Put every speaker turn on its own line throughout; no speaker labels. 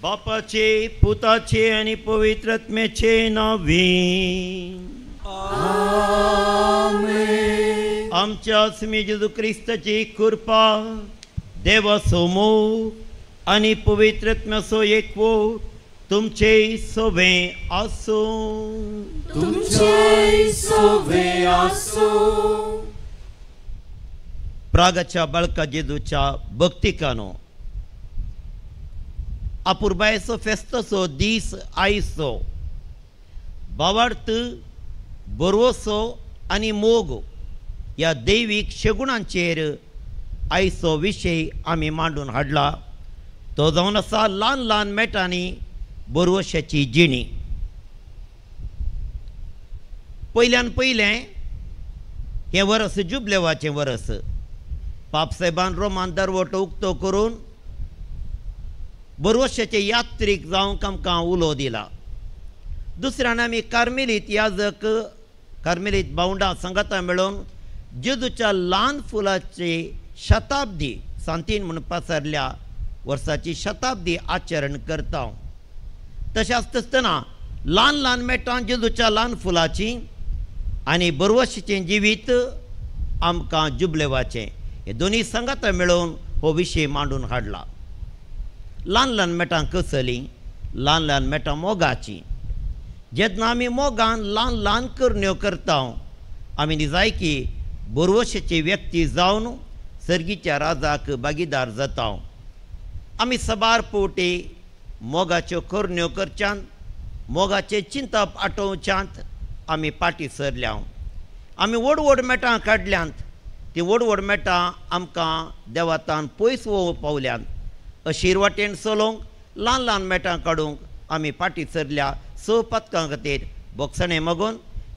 बापाचे पुताचे आनी पवित्र आत्म्याचे नांवे
आमेन।
आमच्या स्वामी जेजू क्रिस्ताची कृपा, देवाचो मोग आनी पवित्र आत्म्याचो एकवट तुमचे सवे आसूं।
तुमचे सवे आसूं।
प्रागाच्या बाळका जेजूच्या भक्तिकानो अपुरबायेचो फेस्ताचो दीस आयचो। भावार्थ, भरवसो आनी मोग ह्या दैवीक शेगुणांचेर आयचो विशय आमी मांडून हाडला। तो जावन आसा ल्हान ल्हान मेटांनी भरवशाची जिणी। पयल्यान पयलें हें वरस जुबलेवाचें वरस। पापसाहेबान रोमान दरवटो उक्तो करून भरवशाचे यात्रीक जावंक आमकां उलो दिला। दुसऱ्यान आमी कार्मेलीत याजक कार्मेलीत भावंडां सांगाता मेळोवन जेजूच्या ल्हान फुलाची शताब्दी सांतीन म्हूण पसरल्या वर्साची शताब्दी आचरण करता। तशें आसतना ल्हान ल्हान मेटां जेजूच्या ल्हान फुलाची आनी भरवशाचें जिवीत आमकां जुबलेवाचें हे दोनूय सांगाता मेळोवन हो विशय मांडून हाडला। ल्हान ल्हान मेटां कसलीं? ल्हान ल्हान मेटां मोगाचीं। जेन्ना आमी मोगान ल्हान ल्हान करण्यो करता आमी निजायकी भरवशाची व्यक्ती जावन सर्गीच्या राजाक भागीदार जाता। आमी सबार पोटी मोगाच्यो करण्यो करच्यांत, मोगाचें चिंतप आटोवच्यांत आमी फाटीं सरल्या। आमी व्हड व्हड मेटां काडल्यांत, ती व्हड व्हड मेटां आमकां देवातान पयस वोवंक पावल्यांत। अशीर वाटेन चलोवंक ल्हान ल्हान मेटां काडूंक आमी फाटीं सरल्या। स पदकां खातीर बोगसणें मागून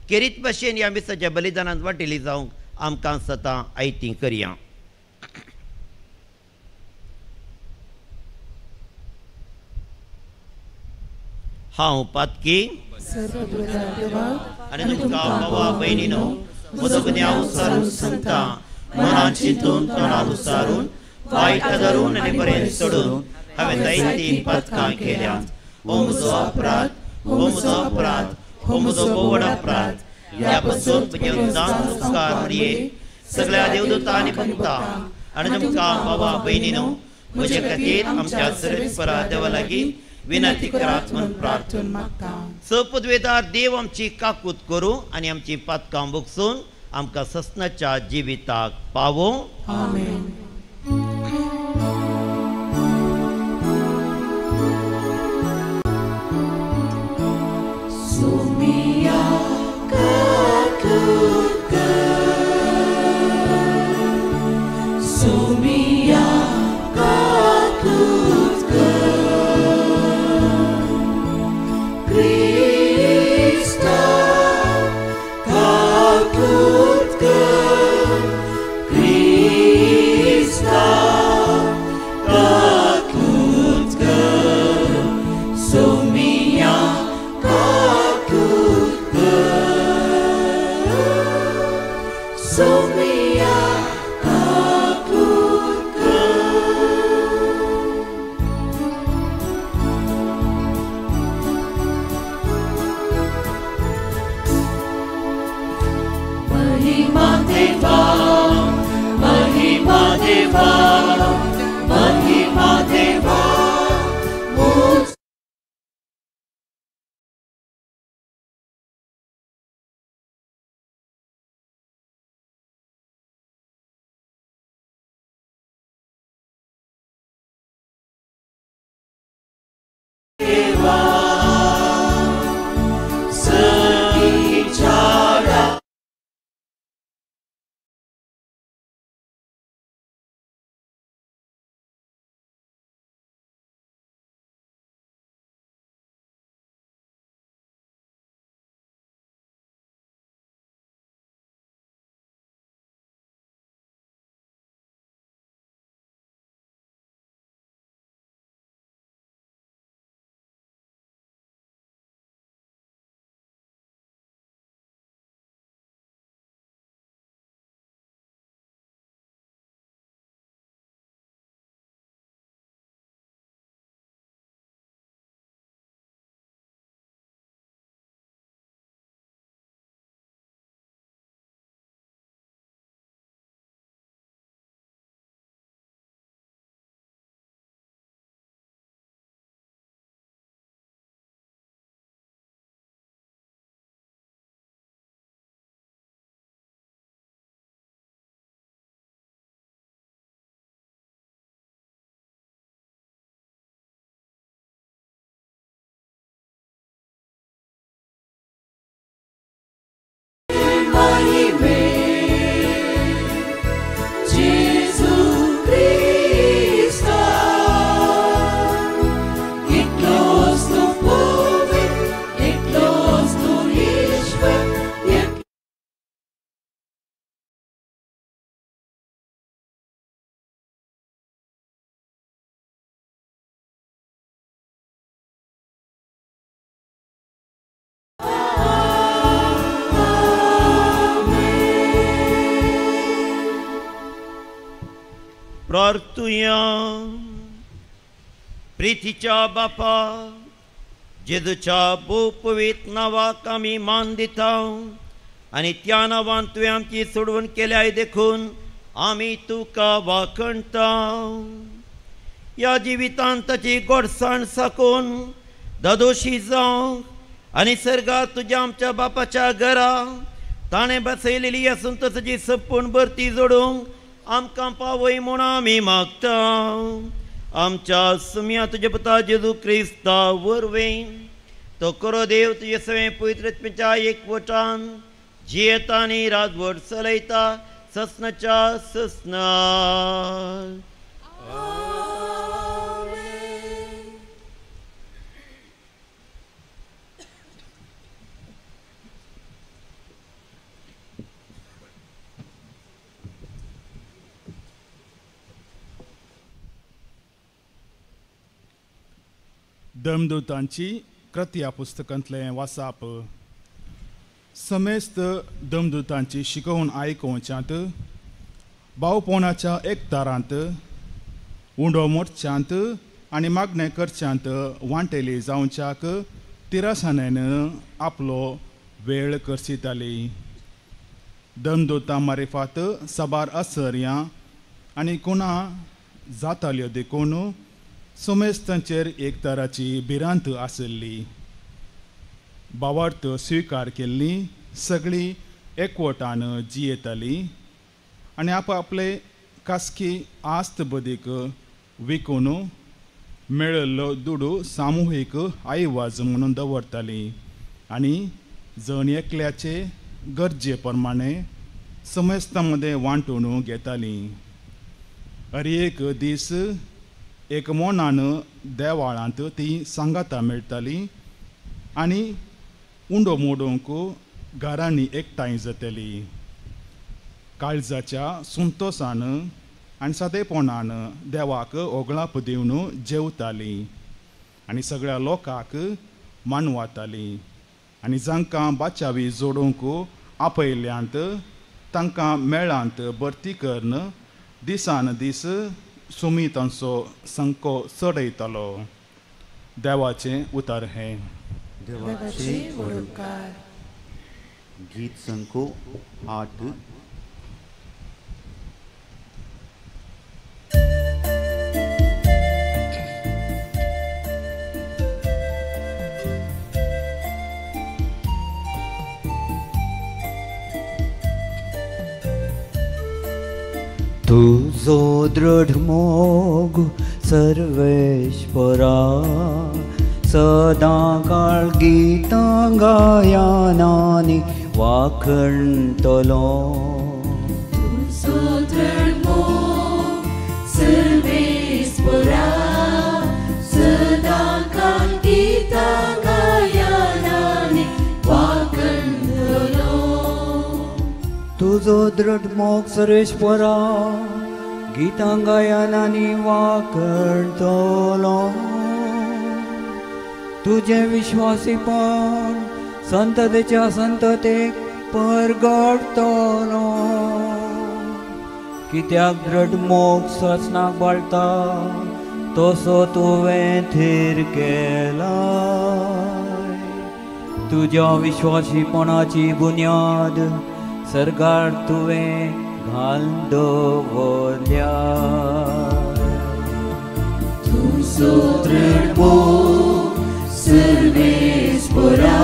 केरीत भाशेन ह्या मिसाच्या बलिदानांत वांटेली जावंक आमकां सतां आयती करया। हांव पातकी आनी तुमकां बाबा भयणीनो म्हजो गुन्यांव उसारून सांगता, मनान चिंतून तोंडान उसारून वायट धरून आनी बरें सोडून हांवें जायतीं पातकां केल्यांत। हो म्हजो अपराध, हो म्हजो अपराध, हो म्हजो भोव अपराध। ह्या पसून म्हजें जान उपकार मरये सगळ्या देवदूतां आनी भक्तां आनी तुमकां बाबा भयणीनो म्हजे खातीर आमच्या सर्वेस्परा देवा लागीं विनंती करात म्हूण प्रार्थना
मागता।
स पदवेदार देव आमची काकूत करूं आनी आमची पातकां भोगसून आमकां ससनाच्या जिविताक पावों।
आमेन। Kakut ke, Krista.
प्रार्थुया. प्रितीच्या बापा, जेजूच्या भोव पवित्र नांवाक आमी मान दिता आनी त्या नांवान तुवें आमची सोडवण केल्याय देखून आमी तुका वाखणटा. ह्या जिवितांत ताची गोडसाण साकून दादोशी जावंक आनी सर्गार तुज्या आमच्या बापाच्या घरा ताणें बसयलेली आसून तसची संपूर्ण भरती जोडूंक आमकां पावय म्हूण आमी मागता. आमच्या सुम्या तुज्या पुता जेजू क्रिस्ता वरवीं तो करो देव तुजे सगळें पवित्र आत्म्याच्या एकवटान जियेता आनी राजवट चलयता ससनाच्या ससना.
दमदूतांची कृती पुस्तकांतलें वासाप. समेस्त दमदूतांची शिकोवन आयकोवच्यांत भावपणाच्या एकदारांत उंडो मोडच्यांत आनी मागणें करच्यांत वांटेली जावच्याक तिरासानेन आपलो वेळ करसिताली. दमदूतां मारिफात साबार असर्यां आनी कुणा जाताल्यो देखून समेस्तांचेर एक तराची भिरांत आशिल्ली. भावार्थ स्विकार केल्ली सगळीं एकवटान जियेताली आनी आपआपले खासगी आस्त बदीक विकून मेळिल्लो दुडू सामुहीक आयवाज म्हणून दवरताली आनी जण एकल्याचे गरजे प्रमाणे समेस्तां मदें वांटून घेताली. हर एक दीस एक मनान देवाळांत ती सांगातां मेळटाली आनी उंडो मोडूंक घरांनी एकठांय जाताली. काळजाच्या संतोसान आनी सादेपणान देवाक ओगळाप दिवन जेवताली आनी सगळ्या लोकांक मानवाताली आनी जांकां बाचावी जोडूंक आपयल्यांत तांकां मेळांत भरती करून दिसान दीस सुमी तांचो संको चडयतालो. देवाचें उतर हें.
देवाचे उपकार. गीत संको 8.
तुजो दृढ मोग सर्वेश्वरा सदां काळ गीतां गायनानी वाखणटलो.
तुजो दृढ मोग सर्वेश्वरा सदां काळ गीतां गायनानी वाखणटलो.
तुजो दृढ मोग सर्वेश्वरा गीतां गायनानी वाखणटलो. तुजें विश्वासीपण संततेच्या संततेक परगडटलो. कित्याक दृढ मोग ससनाक बाळटा तसो तुवें थीर केला. तुज्या विश्वासीपणाची बुन्याद सरकार तुवें घाल दवरल्या.
तुजो दृढ मोग सर्वेश्वरा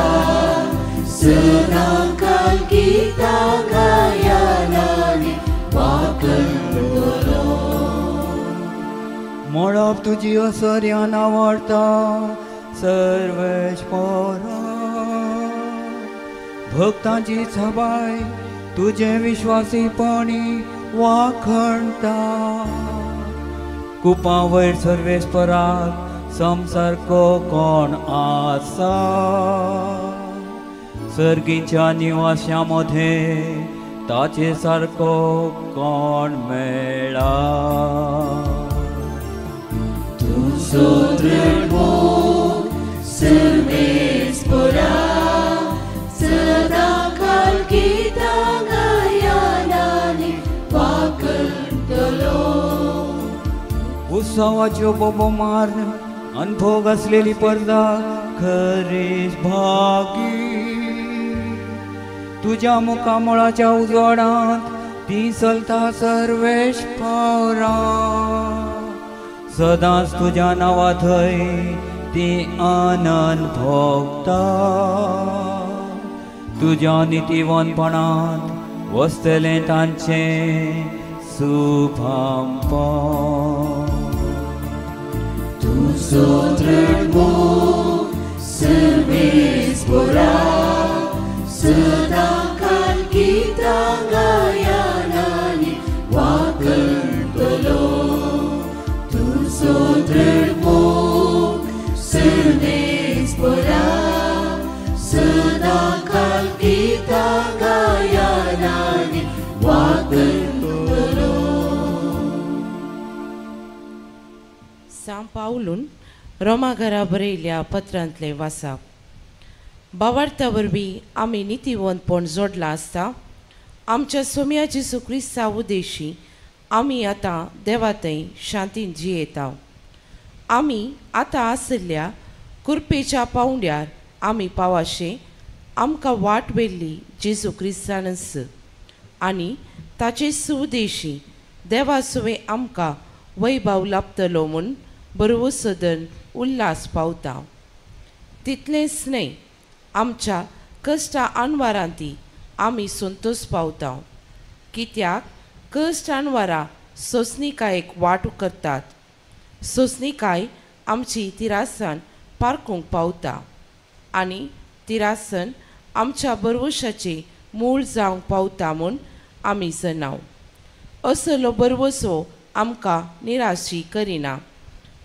सदां काळ गीतां गायनानी वाखणटलो.
मळब तुजी असर्यान आवडटा सर्वेश्वरा भक्तांची सबाय तुजें विश्वासीपणी वाखणटा. कुपां वयर सर्वेश्वराक समसारको कोण आसा. सर्गीच्या निवास्यां मदें ताचे सारको कोण मेळा.
तुजो दृढ मोग सर्वेश्वरा सदां काळ गीतां गायनानी वाखणटलो.
उत्सवाच्यो बोबो मार्न अनभोग असलेली परदा खरीच भागी. तुज्या मुखामळाच्या उजवाडांत ती चलता सर्वेश पावरा. सदांच तुज्या नांवा थंय ती आनंद भोगता. तुज्या नितीवनपणांत वसतलें तांचें सुभांपण.
तुजो दृढ मोग सर्वेस्पोरा सदांकाल गीतां गायनांनी वागतलो. तुजो दृढ मोग सर्वेस्पोरा सदांकाल गीतां गायनांनी वागतलो.
सांत पावलून रोमा घरा बरयल्या पत्रांतलें वाचप. बावार्था वरवीं आमी नितीवंतपण जोडलां आसता. आमच्या सोम्या जेजू क्रिस्ता उदेशी आमी आतां देवा थंय शांतीन जियेता. आमी आतां आशिल्ल्या कुरपेच्या पावंड्यार आमी पावाशें आमकां वाट व्हेल्ली जेजू क्रिस्तानच आनी ताचे सुदेशी देवा सुवें आमकां वैभाव लाभतलो म्हूण बरवो सदन उल्हास पावता. तितलेंच न्हय, आमच्या कश्टा अणवारांती आमी संतोश पावता. कित्याक कश्ट अणवारां सोंसणीकायेक वाट करतात. सोंसणीकाय आमची तिरासन पारखूंक पावता आनी तिरासन आमच्या बरवशाचें मूळ जावंक पावता म्हूण आमी जणाव. असलो बरवसो आमकां निराशी करिना.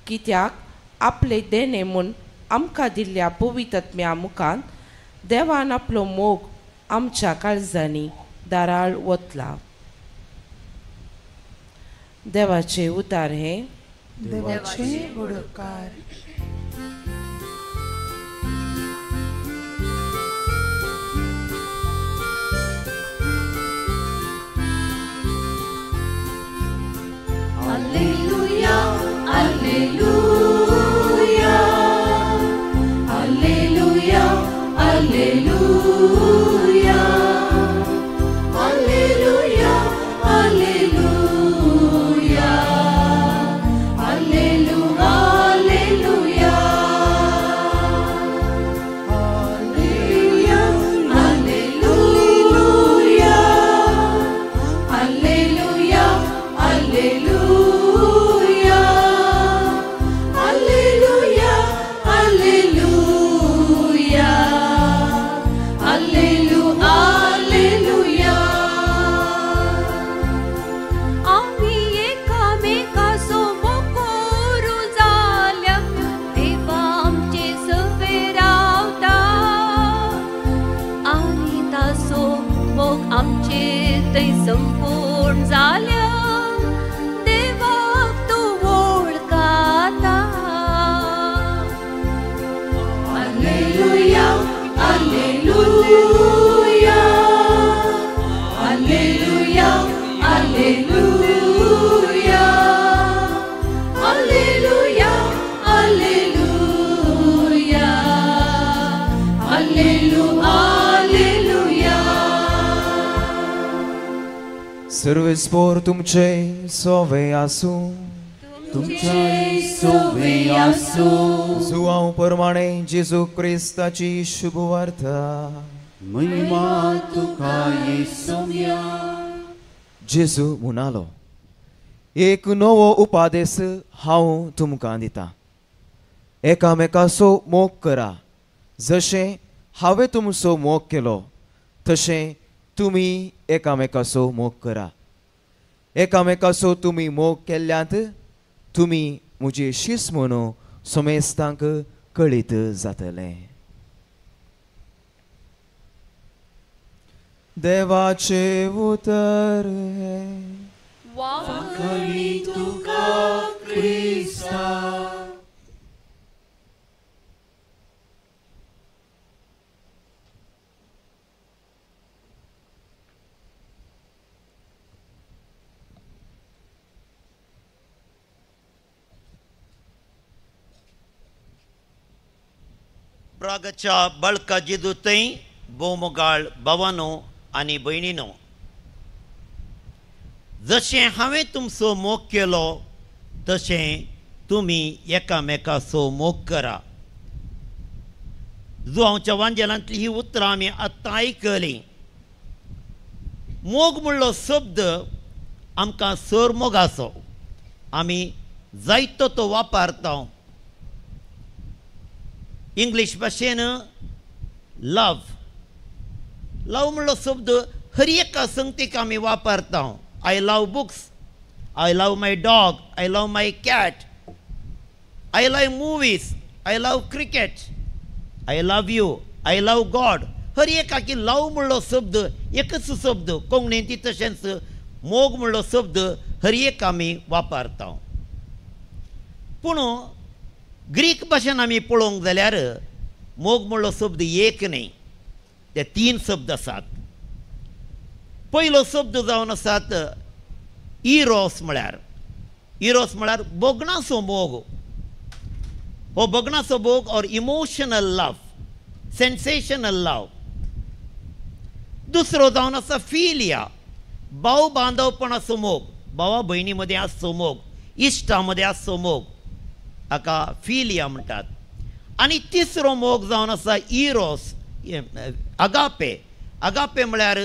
कित्याक आपले देणें म्हूण आमकां दिल्ल्या पवित्रत्म्या मुखान देवान आपलो मोग आमच्या काळजांनी दाराळ वतला. देवाचे उतार हे
देवाचे उडकार.
Alleluia, Alleluia, Alleluia, Alleluia, Alleluia, Alleluia, Alleluia, Alleluia, Alleluia, Alleluia, Alleluia, Alleluia, Alleluia, Alleluia, Alleluia.
आमी एकामेकाचो मोग करूं जाल्यार देवा आमचे सवे रावता आनी ताचो मोग आमचे थंय संपूर्ण जाल्यार देवाक तूं वळखता.
Alleluia, Alleluia, Alleluia, Alleluia, Alleluia, Alleluia, Alleluia, Alleluia.
सर्वेस्पोर तुमचे सोवे आसूं.
तुमचे सोवे आसूं.
जुवांव प्रमाणे जेजू क्रिस्ताची शुभवार्ता.
महिमा तुका येसुम्या.
जेजू म्हणालो, एक नवो उपादेस हांव तुमकां दिता. एकामेकाचो मोग करा. जशें हांवें तुमचो मोग केलो तशें तुमी एकामेकाचो मोग करा. एकामेकाचो तुमी मोग केल्ल्यांत तुमी म्हजी शीस म्हणून समेस्तांक कळीत जातलें. देवाचे उतर हें.
वाखणी तुका क्रिस्ता.
प्रागच्या बळका जेजूथंय भोवमोगाळ भावानो आनी भयणीनो, जशें हांवें तुमचो मोग केलो तशें तुमी एकामेकाचो मोग करा. जुवांवच्या वांजेलांतली ही उतरां आमी आत्तां आयकलीं. मोग म्हणलो शब्द आमकां सर मोगाचो आमी जायतो तो वापरता. इंग्लीश भाशेन लव, लव म्हणलो शब्द हर एका संगतीक आमी वापरता. I love books, I love my dog, I love my cat, I love movies, I love cricket, I love you, I love God. हर एकाकी लव म्हणलो शब्द एकच शब्द कोंकणींत तशेंच मोग म्हणलो शब्द हर एक आमी वापरता. पूण ग्रीक भाशेन आमी पळोवंक जाल्यार मोग म्हणलो शब्द एक न्हय, ते तीन शब्द आसात. पयलो शब्द जावन आसात इरोस म्हळ्यार, इरोस म्हळ्यार भोगणाचो मोग. हो भोगणाचो मोग or emotional love, sensational love. दुसरो जावन आसा फिलिया, भाव बांदवपणाचो मोग, भावा भयणी मदें आसचो मोग, इश्टा मदें आसचो मोग, हाका फिलिया म्हणटात. आनी तिसरो मोग जावन आसा इरोस, अगापे. अगापे म्हळ्यार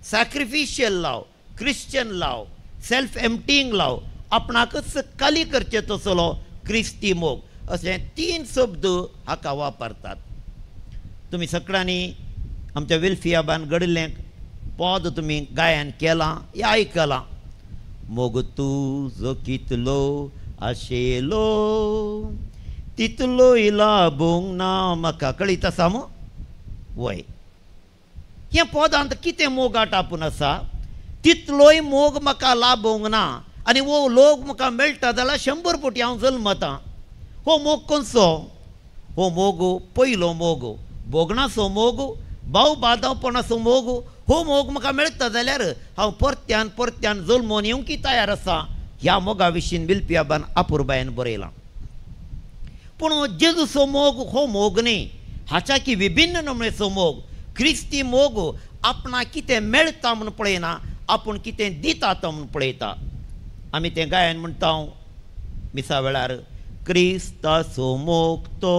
sacrificial love, Christian love, self emptying love, आपणाकच खाली करचें तसलो क्रिस्ती मोग. अशें तीन शब्द हाका वापरतात. तुमी सगळ्यांनी आमच्या विल्फियाबान घडिल्लें पद तुमी गायन केलां या आयकलां. मोग तुजो कितलो आशेलो तितलोय लाबूंक ना म्हाका. कळीत आसा मू? वय. ह्या पदांत कितें मोगाट आपूण आसा, तितलोय मोग म्हाका लाबूंक ना आनी हो लोक म्हाका मेळटा जाल्यार 100 फावटी हांव जल्मतां. हो मोग खंयचो? हो मोग पयलो मोग, भोगणाचो मोग, भाव बांदवपणाचो मोग. हो मोग म्हाका मेळटा जाल्यार हांव परत्यान परत्यान जल्मोन येवंक तयार आसा. ह्या मोगा विशीं विल्पियाबान अपुरबायेन बरयलां. पूण जेजूचो मोग हो मोग न्ही, हाच्या की विभिन्न नमळेचो मोग. क्रिस्ती मोग आपणाक कितें मेळटा म्हूण पळयना, आपूण कितें दिता तो म्हूण पळयता. आमी तें गायन म्हणटा मिसा वेळार, क्रिस्ताचो मोग तो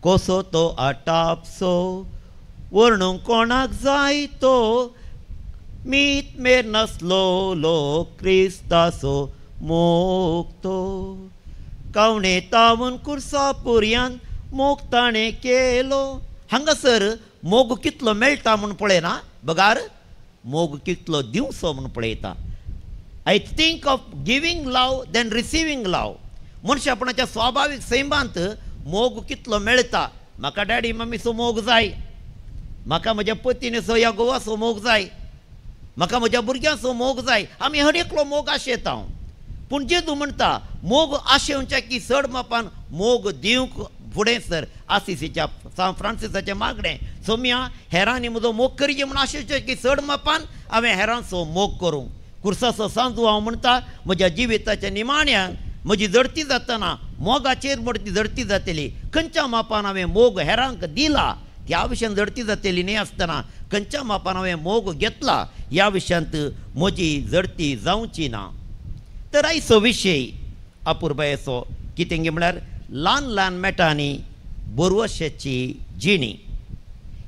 कसो तो आटापसो, वर्णूंक कोणाक जाय तो, मीत मेर नासलो लोक क्रिस्ताचो मोग तो, कावणे तावून कुर्सा पुरयान मोग ताणें केलो. हांगासर मोग कितलो मेळटा म्हूण पळयना, बगार मोग कितलो दिवचो म्हूण पळयता. I think of giving love than receiving love. मनशापणाच्या स्वाभावीक सैमांत मोग कितलो मेळटा. म्हाका डॅडी मम्मीचो मोग जाय, म्हाका म्हज्या पतीनेचो या घोवाचो मोग जाय, म्हाका म्हज्या भुरग्यांचो मोग जाय. आमी हर एकलो मोग आशेता. पूण जेजू म्हणटा मोग आशेवच्या की चड मापान मोग दिवंक फुडें सर. आसिसीच्या सान फ्रांसिसाचें मागणें, सोम्या हेरांनी म्हजो मोग करचे म्हूण आशेवच्या की चड मापान हांवें हेरांचो मोग करूंक. कुर्साचो सांजू हांव म्हणटा म्हज्या जिविताच्या निमाण्यान म्हजी जडती जातना मोगाचेर म्हजी जडती जातली. खंयच्या मापान हांवें मोग हेरांक दिला त्या विशयान जडती जातली न्ही आसतना खंयच्या मापान हांवें मोग घेतला ह्या विशयांत म्हजी जडती जावची ना. तर आयचो विशय अपुरबायेचो कितें म्हळ्यार ल्हान ल्हान मेटांनी बोरवशाची जिणी.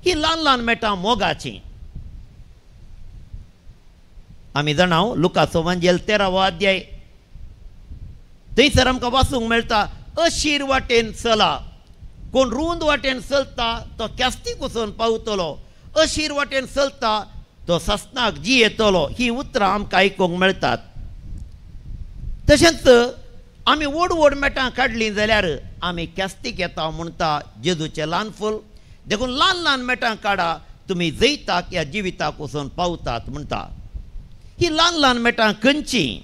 ही ल्हान ल्हान मेटां मोगाची. आमी जाणा लुकाचो वांजेल 13वो अध्याय, थंयसर आमकां वाचूंक मेळटा, अशीर वाटेन चला. कोण रूंद वाटेन चलता तो क्यास्तीक वचून पावतलो, अशीर वाटेन चलता तो सासणाक जियेतलो. ही उतरां आमकां आयकूंक मेळटात. तशेंच आमी व्हड व्हड मेटां काडलीं जाल्यार आमी क्यास्तीक येता म्हणटा जेजूचें ल्हान फूल. देखून ल्हान ल्हान मेटां काडा, तुमी जैताक ह्या जिविताक वचून पावतात म्हणटा. ही ल्हान ल्हान मेटां खंयचीं?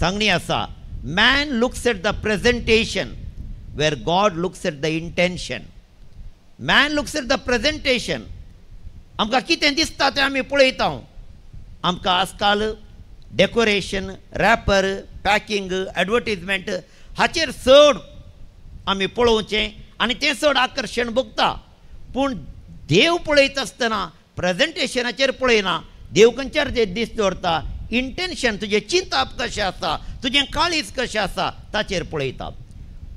सांगणी आसा, man looks at the presentation where God looks at the intention. Man looks at the presentation. आमकां कितें दिसता तें आमी पळयता. आमकां आजकाल डेकोरेशन, रॅपर, पॅकिंग, एडवर्टीजमेंट हाचेर चड आमी पळोवचें आनी तें चड आकर्शण भोगता. पूण देव पळयता आसतना प्रेजेंटेशनाचेर पळयना, देव खंयच्यार दीस दवरता, इंटेन्शन तुजें चिंताप कशें आसा, तुजें काळीज कशें आसा ताचेर पळयता.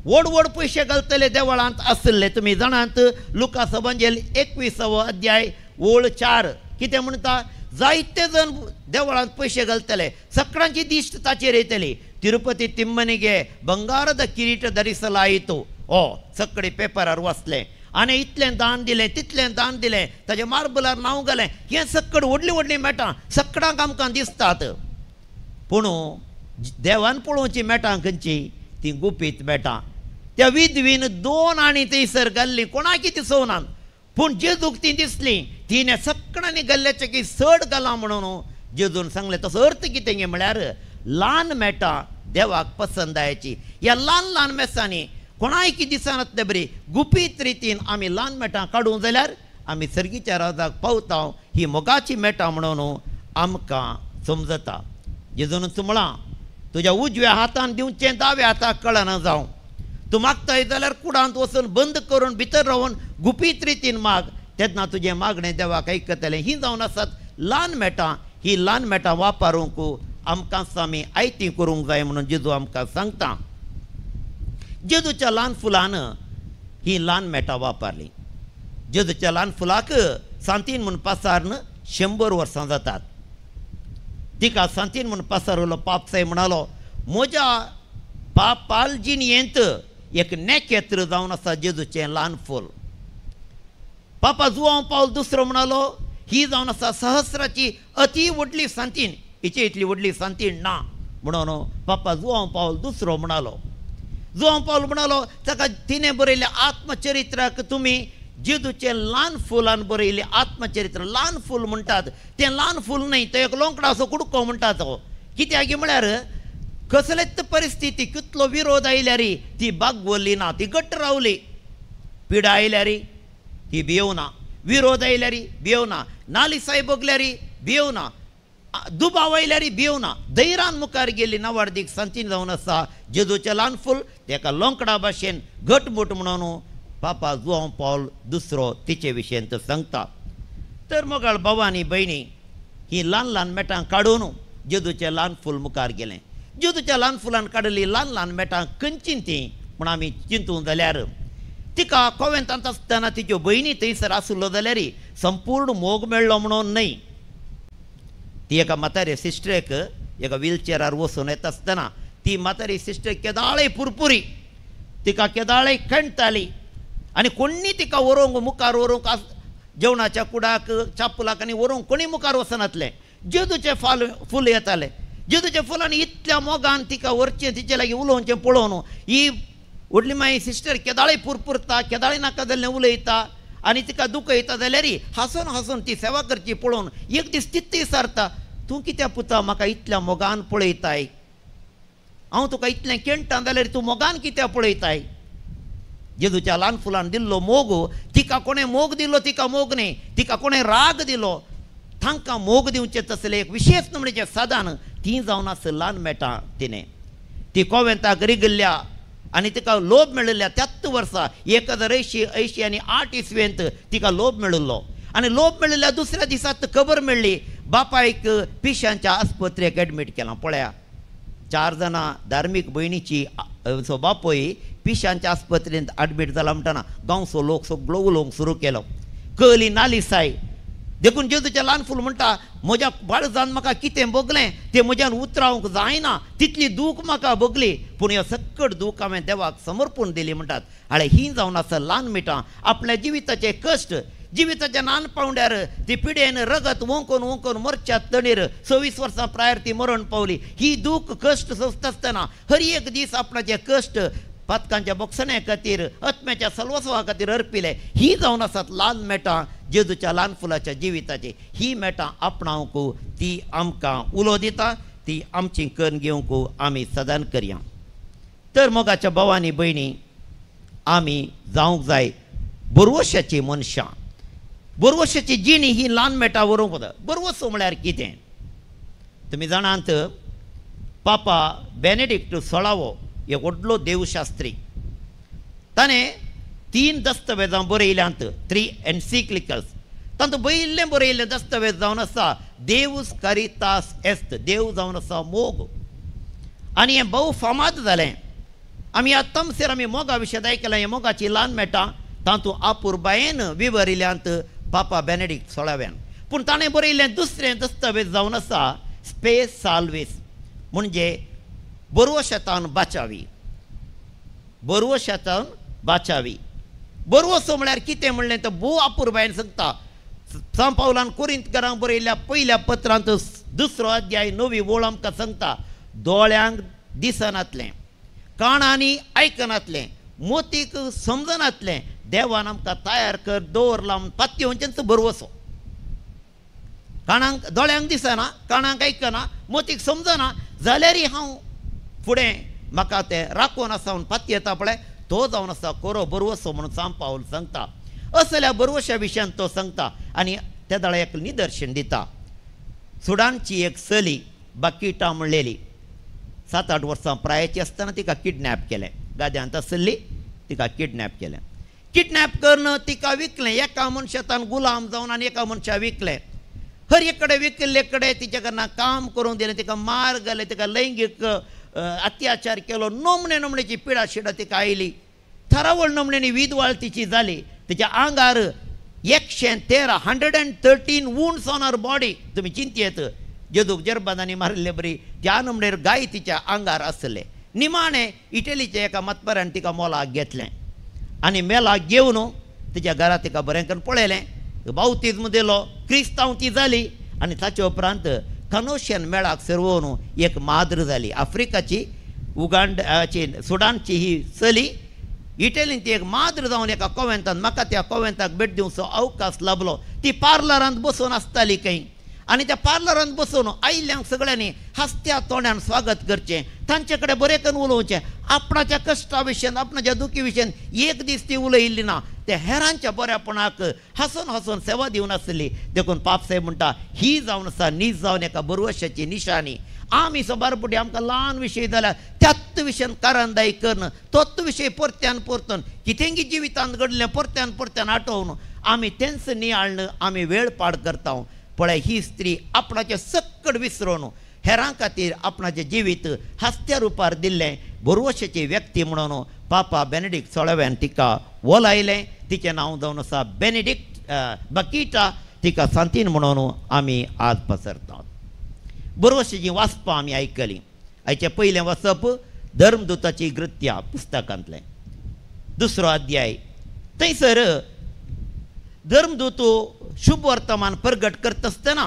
व्हड व्हड पयशे घालतले देवळांत आसले, तुमी जाणात लुकास अवांजेल 21वो अध्याय ओळ 4 कितें म्हणटा, जायते जण देवळांत पयशे घालतले, सगळ्यांची दिश्ट ताचेर येतली. तिरुपती तिम्मनिगे बंगारद किरीट धरिसलायतो, ओ सगळे पेपरार वाचलें आनी इतलें दान दिलें तितलें दान दिलें, ताजें मार्बलार नांव घालें, हें सक्कड व्हडलीं व्हडलीं मेटां सगळ्यांक आमकां दिसतात. पूण देवान पळोवचीं मेटां खंयचीं, तीं गुपीत मेटां. त्या विधवीन 2 आणी थंयसर घाल्लीं, कोणाकी दिसोवनात, पूण जेजूक तीं दिसलीं. तिणें सगळ्यांनी घाल्ल्याचें की चड घालां म्हणून जेजून सांगलें. तसो अर्थ कितें गे म्हळ्यार ल्हान मेटां देवाक पसंदायची. ह्या ल्हान ल्हान मेसांनी कोणायकी दिसनातले बरी गुपीत रितीन आमी ल्हान मेटां काडूंक जाल्यार आमी सर्गीच्या राजाक पावता. ही मोगाची मेटां म्हणून आमकां समजता. जेजूनच म्हळां, तुज्या उजव्या हातान दिवचें दाव्या हाताक कळना जावं, तूं मागताय जाल्यार कुडांत वचून बंद करून भितर रावन गुपीत रितीन माग, तेन्ना तुजें मागणें देवाक आयकतलें. ही जावन आसात ल्हान मेटां. ही ल्हान मेटां वापरूंक आमकां आमी आयती करूंक जाय म्हणून जेजू आमकां सांगता. जेजूच्या ल्हान फुलान ही ल्हान मेटां वापरली. जेजूच्या ल्हान फुलाक सांतीन म्हूण पासारून 100 वर्सां जातात. तिका सांतीन म्हूण पासारलो पापसाय म्हणालो, म्हज्या पापाल जिणयेंत एक नेकेत्र जावन आसा जेजूचें ल्हान फूल. पापा जुआंव पावल दुसरो म्हणालो, ही जावन आसा सहस्राची अती व्हडली सांतीन, हिचे इतली व्हडली सांतीन ना म्हणून पापा जुआंव पावल दुसरो म्हणालो. जुआंव पावल म्हणालो ताका तिणें बरयल्लें आत्मचरित्राक तुमी जेजूचें ल्हान फुलान बरयल्लें आत्मचरित्र, ल्हान फूल म्हणटात तें ल्हान फूल न्हय, तो एक लोंकडाचो कुडको म्हणटा तो. कित्याक म्हळ्यार कसलेच परिस्थिती कितलो विरोध आयल्यार ती बागवली ना, ती घट्ट रावली. पिडा आयल्यार ती भियोवना, विरोध आयल्यार भियोवना, नालिसाय भोगल्यार भियोवना, दुबाव आयल्यार भियोवना, धैर्यान मुखार गेली. नवार्दीक सांतीन जावन आसा जेजूचें ल्हान फूल तेका लोंकडा भाशेन घटमूट म्हणून पापा जुआंव पावल दुसरो तिचे विशयंत सांगता. तर मोगाळ भावांनी भयणी, ही ल्हान ल्हान मेटां काडून जेजूचें ल्हान फूल मुखार गेलें. जेजूच्या ल्हान फुलान काडली ल्हान ल्हान मेटां खंयची तीं म्हूण आमी चिंतूंक जाल्यार तिका कोवेंतांत आसतना तिच्यो भयणी थंयसर आसलो जाल्यार संपूर्ण मोग मेळ्ळो म्हणून न्हय. ती एका म्हातारे सिस्टरेक एका व्हीलचेरार वचून येता आसतना ती म्हातारी सिस्टर केदाळय पुरपुरी, तिका केदाळय खेणटाली आनी कोणी तिका व्हरूंक मुखार व्हरूंक जेवणाच्या कुडाक चापुलाक आनी व्हरूंक कोणी मुखार वचनातलें. जेजूचें फूल येतालें, जेजूच्या फुलांनी इतल्या मोगान तिका व्हरचें, तिचे लागीं उलोवचें पळोवन ही व्हडली माई सिस्टर केदाळय पुरपुरता, केदाळय नाका जाल्लें उलयता आनी तिका दुखयता जाल्यार हांसून हांसून ती सेवा करची पळोवन एक दीस तितली सारता, तूं कित्याक पुता म्हाका इतल्या मोगान पळयताय, हांव तुका इतलें केणटा जाल्यार तूं मोगान कित्याक पळयताय. जेजूच्या ल्हान फुलान दिल्लो मोग, तिका कोणें मोग दिलो तिका मोग न्हय, तिका कोणें राग दिलो, तांकां मोग दिवचें तसलें एक विशेश नमणेचें साधन ती जावन आसा ल्हान मेटां. तिणें ती कोवेंताक रिगल्ल्या आनी तिका लोभ मेळिल्ल्या त्याच वर्सा 1088 इसवेंत तिका लोभ मेळिल्लो आनी लोभ मेळिल्ल्या दुसऱ्या दिसात खबर मेळ्ळी बापायक पिशांच्या आस्पत्रेक एडमीट केलां. पळया, 4 जाणां धार्मीक भयणीची सो बापूय पिशांच्या आस्पत्रेंत एडमीट जाला म्हणटना गांवचो लोक सगळो उलोवंक सुरू केलो, कळ्ळी नालिसाय. देखून जेजूचें ल्हान फूल म्हणटा, म्हज्या बाळजान म्हाका कितें भोगलें तें म्हज्यान उतरावंक जायना, तितली दूख म्हाका भोगली, पूण ह्यो सक्कड दूख हांवें देवाक समर्पूण दिली म्हणटात. हाळे ही जावन आसा ल्हान मिठां आपल्या जिविताचे कश्ट, जिविताच्या ल्हान पावंड्यार ती पिडेन रगत ओंकून ओंकून मरच्या तणीर 26 वर्सां प्रायर ती मरण पावली. ही दूख कश्ट सोंसता आसतना हर एक दीस आपणाचे कश्ट पातकांच्या बोगसण्या खातीर, आत्म्याच्या सलवसवा खातीर अर्पिले. ही जावन आसात ल्हान मेटां जेजूच्या ल्हान फुलाच्या जिविताची. ही मेटां आपणावंक ती आमकां उलो दिता, ती आमची करून घेवंक आमी सदान करया. तर मोगाच्या भावांनी भयणी, आमी जावंक जाय बरवशाची मनशां. बरवशाची जिणी ही ल्हान मेटां व्हरूंक वता. बरवसो म्हळ्यार कितें तुमी जाणात, पापा बेनेडिक्ट 16वो एक व्हडलो देवशास्त्री, ताणें 3 दस्तावेजां बरयल्यांत, 3 एन्सिक्लिकल्स. तातूंत बयिल्लें बरयिल्लें दस्तावेज जावन आसा देवूस कारितास एस्त, देव जावन आसा मोग. आनी हें भोव फामाद जालें. आमी ह्या तमसेर आमी मोगा विशयांत आयकलां, हें मोगाची ल्हान मेळटा तातूंत आपुरबायेन विवरिल्यांत पापा बेनेडिक्ट 16व्यान. पूण ताणें बरयिल्लें दुसरें दस्तावेज जावन आसा स्पेस साल्वीस, म्हणजे बरवशेतान बाचावी, बरवशेतान बाचावी. बरवसो म्हळ्यार कितें म्हणलें तर भोव आपुरबायेन सांगता. सांव पावलान कोरिंतकारांक बरयिल्ल्या पयल्या पत्रांत 2 अध्याय 9 ओळ आमकां सांगता, दोळ्यांक दिसनातलें, काणांनी आयकनातलें, मोतीक समजनातलें देवान आमकां तयार कर दवरलां म्हूण पातयेवचेंच बरवसो. काणांक दोळ्यांक दिसना, काणांक आयकना, मोतीक समजना जाल्यारय हांव फुडें म्हाका तें राखून आसा म्हूण पातयेता पळय तो जावन आसा कोरो बरवसो म्हणून सांव पावल सांगता. असल्या बरवश्या विशयान तो सांगता आनी त्या दाळा एक निदर्शन दिता. सुडानची एक चली बाकिटा म्हणलेली 7-8 वर्सां प्रायेची आसतना तिका किडनॅप केलें. गाद्यांत आसली तिका किडनॅप केलें. किडनॅप करून तिका विकलें एका मनशान गुलाम जावन आनी एका मनशा विकलें. हर एक कडेन विकल्ले कडेन तिच्या कडल्यान काम करूंक दिलें, तिका मार घालें, तिका लैंगीक अत्याचार केलो. नमणे नमणेची पिडा शिडा तिका आयली. थरावळ नमणेनी विधवाळ तिची जाली. तिच्या आंगार 113 113 wounds on her body. तुमी चिंतयेत जेदूक जर्बादांनी मारिल्ले बरी त्या नमणेर गाय तिच्या आंगार आसले. निमाणें इटलीच्या एका मतपऱ्यान तिका मोलाक घेतलें आनी मेलाक घेवन तिच्या घरा तिका बरें करून पळयलें, बावतिज्म दिलो, क्रिस्तांव ती जाली. आनी ताचे उपरांत कनोशियन मेळाक सरवोवन एक माद्र जाली. आफ्रिकाची उगांडाची सुडानची ही चली इटलीन ती एक माद्र जावन एका कोवेंतान, म्हाका त्या कोवेंताक भेट दिवचो अवकाश लाभलो. ती पार्लरांत बसून आसताली खंय आनी त्या पार्लरांत बसून आयिल्ल्यांक सगळ्यांनी हासत्या तोंडान स्वागत करचें, तांचे कडेन बरें करून उलोवचें. आपणाच्या कश्टा विशयान आपणाच्या दुखी विशयान एक दीस ती उलयिल्ली ना. ते हेरांच्या बऱ्यापणाक हांसून हांसून सेवा दिवन आसली. देखून पाप साहेब म्हणटा ही जावन आसा नीज जावन एका बरवशाची निशाणी. आमी सबार पुटी आमकां ल्हान विशय जाल्यार त्याच विशयान कारंदाय करून तोच विशय परत्यान परतून कितेंगी जिवितांत घडलें परत्यान परत्यान आठोवन आमी तेंच नियाळ्ण आमी वेळ पाड करता. पळय ही स्त्री आपणाचें सक्कड विसरून हेरां खातीर आपणाचें जिवीत हास्त्या रुपार दिल्लें बरवशाची व्यक्ती म्हणून पापा बेनेडिक्ट 16व्यान तिका वोलायलें. तिचें नांव जावन आसा बेनेडिक्ट बकिटा. तिका सांतीन म्हणून आमी आज पसरतात. बरवशाचीं वाचपां आमी आयकलीं. आयचें पयलें वाचप धर्मदूताची कृत्या पुस्तकांतलें 2 अध्याय. थंयसर धर्मदूत शुभ वर्तमान प्रगट करता आसतना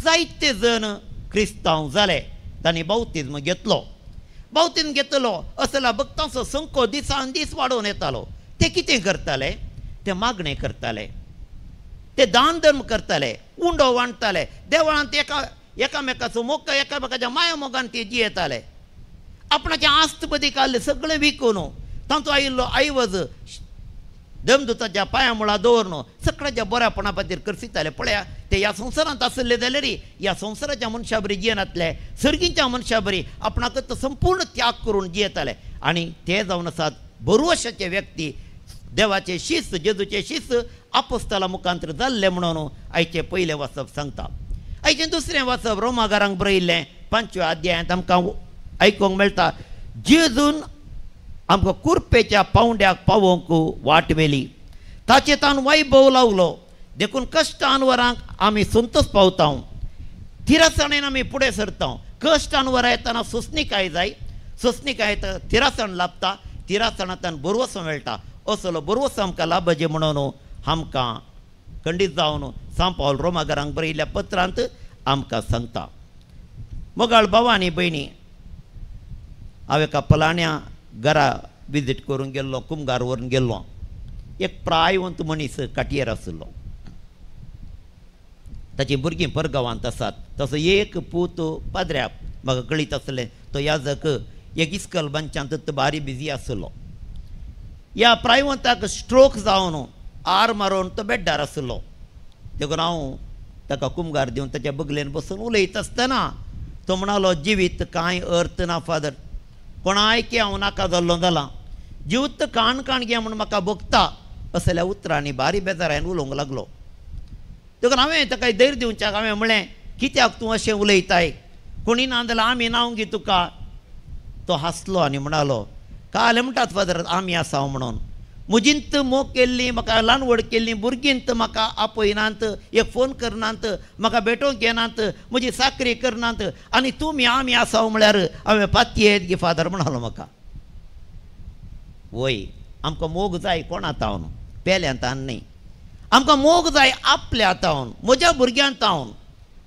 जायते जण क्रिस्तांव जाले. तांणी बावतिज्म घेतलो. बावतिज्म घेतलो असल्या भक्तांचो संको दिसान दीस वाडोवन येतालो. ते कितें करताले? ते मागणें करताले, ते दान धर्म करताले, उंडो वांट्टाले, देवळांत एकामेकाचो मोग एकामेकाच्या माया मोगान ते जियेताले. आपणाचें आस्त बदी काडलें सगळें विकून तांचो आयिल्लो ऐवज दमदुताच्या पांया मुळा दवरून सगळ्याच्या बऱ्यापणा खातीर करसिताले. पळया ते ह्या संवसारांत आसले जाल्यार ह्या संवसाराच्या मनशा बरी जियेनातले, सर्गीच्या मनशा बरी आपणाक संपूर्ण त्याग करून जियेताले. आनी ते जावन आसात बरवशाचे व्यक्ती, देवाचे शिस्त जेजूचे शिस्त आपोस्ताला मुखांतर जाल्ले म्हणून आयचें पयलें वाचप सांगता. आयचें दुसरें वाचप रोमागारांक बरयिल्लें 5व्या अध्यायांत आमकां आयकूंक मेळटा. जेजून आमकां कुर्पेच्या पावंड्याक पावोवंक वाट व्हेली, ताचे तान वैभव लावलो, देखून कश्ट अनवरांक आमी संतोष पावता, थिरासणेन आमी फुडें सरता. कश्ट अनवरां येतना सोंसणीकाय जाय, सोंसणीकाय थिरासण लाभता, थिरासणांतल्यान बरवसो मेळटा. असलो बरवसो आमकां लाभजे म्हणून आमकां खंडीत जावन सांव पावल रोमागारांक बरयिल्ल्या पत्रांत आमकां सांगता. मोगाळ भाव आनी भयणी, हांव एका फलाण्या घरा विजीट करूंक गेल्लो, कुमगार व्हरून गेल्लो. एक प्रायवंत मनीस काटयेर आशिल्लो, ताचीं भुरगीं परगांवांत आसात. तसो एक पूत पाद्र्याक म्हाका कळीत आसलें, तो याजक एक इस्कल बांदच्यांत भारी बिजी आशिल्लो. ह्या प्रायवंताक स्ट्रोक जावन आर मारून तो बेड्डार आशिल्लो. देखून हांव ताका कुमगार दिवन ताच्या बगलेन बसून उलयत आसतना तो म्हणालो, जिवीत कांय अर्थ ना फादर, कोणायकी हांव नाका जाल्लो जालां, जिवत काण काण घे म्हूण म्हाका भोगता. असल्या उतरांनी बारी बेजारान उलोवंक लागलो. देखून हांवें ताका धैर्य दिवच्याक हांवें म्हणलें, कित्याक तूं अशें उलयताय, कोणी ना जाल्यार आमी नांव गी तुका. तो हांसलो आनी म्हणालो, काल म्हणटात फादर आमी आसा म्हणून, म्हजींत मोग केल्ली, म्हाका ल्हान व्हड केल्ली भुरगींत म्हाका आपयनात, एक फोन करनात, म्हाका भेटोवंक येनात, म्हजी साकरी करनात, आनी तुमी आमी आसा म्हळ्यार हांवें पातयेत गी फादर म्हणालो म्हाका. वय, आमकां मोग जाय कोणा तावन, पेल्यान तान न्ही, आमकां मोग जाय आपल्या तावन, म्हज्या भुरग्यां तावन,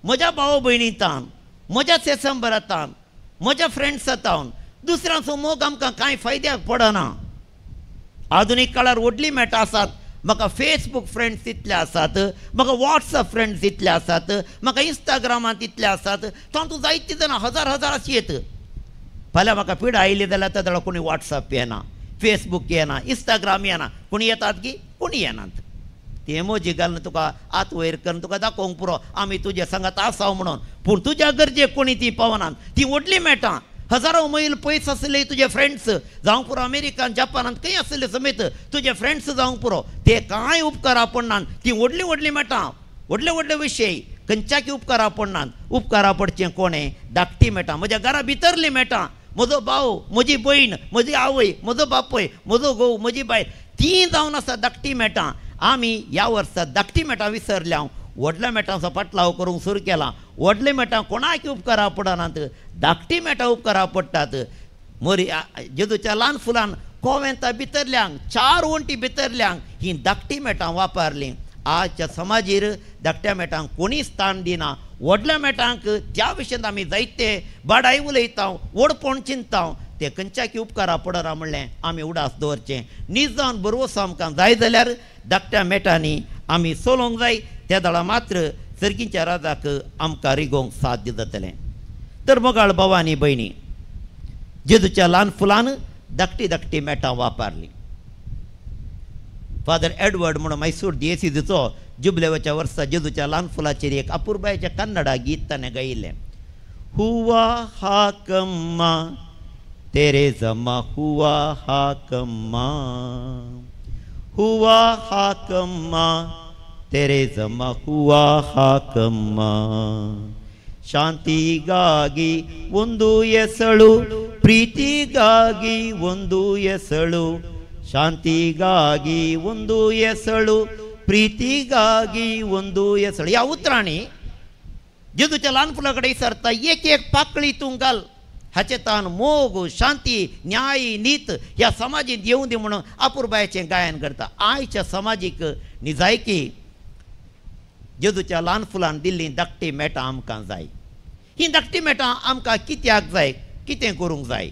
म्हज्या भाव भयणी तावन, म्हज्या सेसंबरा तावन, म्हज्या फ्रेंड्सा तावन. दुसऱ्यांचो मोग आमकां कांय फायद्याक पडना. आधुनीक काळार व्हडली मेटां आसात, म्हाका फेसबूक फ्रेंड्स इतले आसात, म्हाका वॉट्सएप फ्रेंड्स इतले आसात, म्हाका इंस्टाग्रामांत इतले आसात, तातूंत जायते जाणां हजार हजार अशी येत. फाल्यां म्हाका पिडा आयली जाल्यार त्या कोणी वॉट्सएप येना, फेसबूक येना, इंस्टाग्राम येना, कोणी येतात की कोणी येनात. ती एमोजी घालून तुका हात वयर करून तुका दाखोवंक पुरो आमी तुजे सांगात आसा म्हणून, पूण तुज्या गरजेक कोणी ती पावनात. ती व्हडली मेटां, हजारो मैल पयस आसले तुजे फ्रेंड्स जावंक पुरो, अमेरिकान जपानांत खंय आसले समेत तुजे फ्रेंड्स जावंक पुरो, ते कांय उपकारा पडनात. ती व्हडली व्हडली मेटां, व्हडले व्हडले विशय खंयच्याकी उपकारा पडनात. उपकारा पडचें कोणें? धाकटी मेटां, म्हज्या घरा भितरली मेटां, म्हजो भाव, म्हजी भयण, म्हजी आवय, म्हजो बापूय, म्हजो घोव, म्हजी बायल, ती जावन आसा धाकटी मेटां. आमी ह्या वर्सा धाकटी मेटां विसरल्या, व्हडल्या मेटांचो पाटलाव करूंक सुरू केला. व्हडले मेटां कोणाक उपकारा पडनात, धाकटी मेटां उपकारा पडटात. मोरी जेजूच्या ल्हान फुलान कोवेंता भितरल्यांक, चार वण्टी भितरल्यांक ही धाकटी मेटां वापरलीं. आजच्या समाजीर धाकट्या मेटांक कोणीच स्थान दिना. व्हडल्या मेटांक त्या विशयांत आमी जायते बाडाय उलयता, व्हडपण चिंतता, ते खंयच्याकी उपकारा पडना म्हणलें आमी उडास दवरचें. नीज जावन बरवसो आमकां जाय जाल्यार धाकट्या मेटांनी आमी चलोवंक जाय. त्या दळा मात्र सर्गीच्या राजाक आमकां रिगोवंक साध्य जातलें. तर मोगाळ भाव आनी भयणी, जेजूच्या ल्हान फुलान धाकटी धाकटी मेटां वापरलीं. फादर एडवर्ड म्हणून मैसूर दियेसीचो जुबलेवाच्या वर्सा जेजूच्या ल्हान फुलाचेर एक अपुरबायेचें कन्नडा गीत ताणें गायिल्लें. हुवा हाकम्मा तेरे जमा, हुवा हाकम्मा, हुवा हाकम्मा तेरे जमा, हुवा हाकम्मा, ಶಾಂತಿಗಾಗಿ ಒಂದು ಎಸಳು, ಪ್ರೀತಿಗಾಗಿ ಒಂದು ಎಸಳು, ಶಾಂತಿಗಾಗಿ ಒಂದು ಎಸಳು, प्रीतिगागी ಒಂದು एसळ. ह्या उतरांनी जेजूच्या ल्हान फुलां कडेन विचारता, एक एक पाकळी तूं घाल, हाचे तान मोग, शांती, न्याय, नीत ह्या समाजींत येवं दी म्हणून अपुरबायेचें गायन करता. आयच्या समाजीक निजायकी जेजूच्या ल्हान फुलान दिल्ली धाकटी मेटां आमकां जाय. ही धाकटी मेटां आमकां कित्याक जाय, कितें करूंक जाय?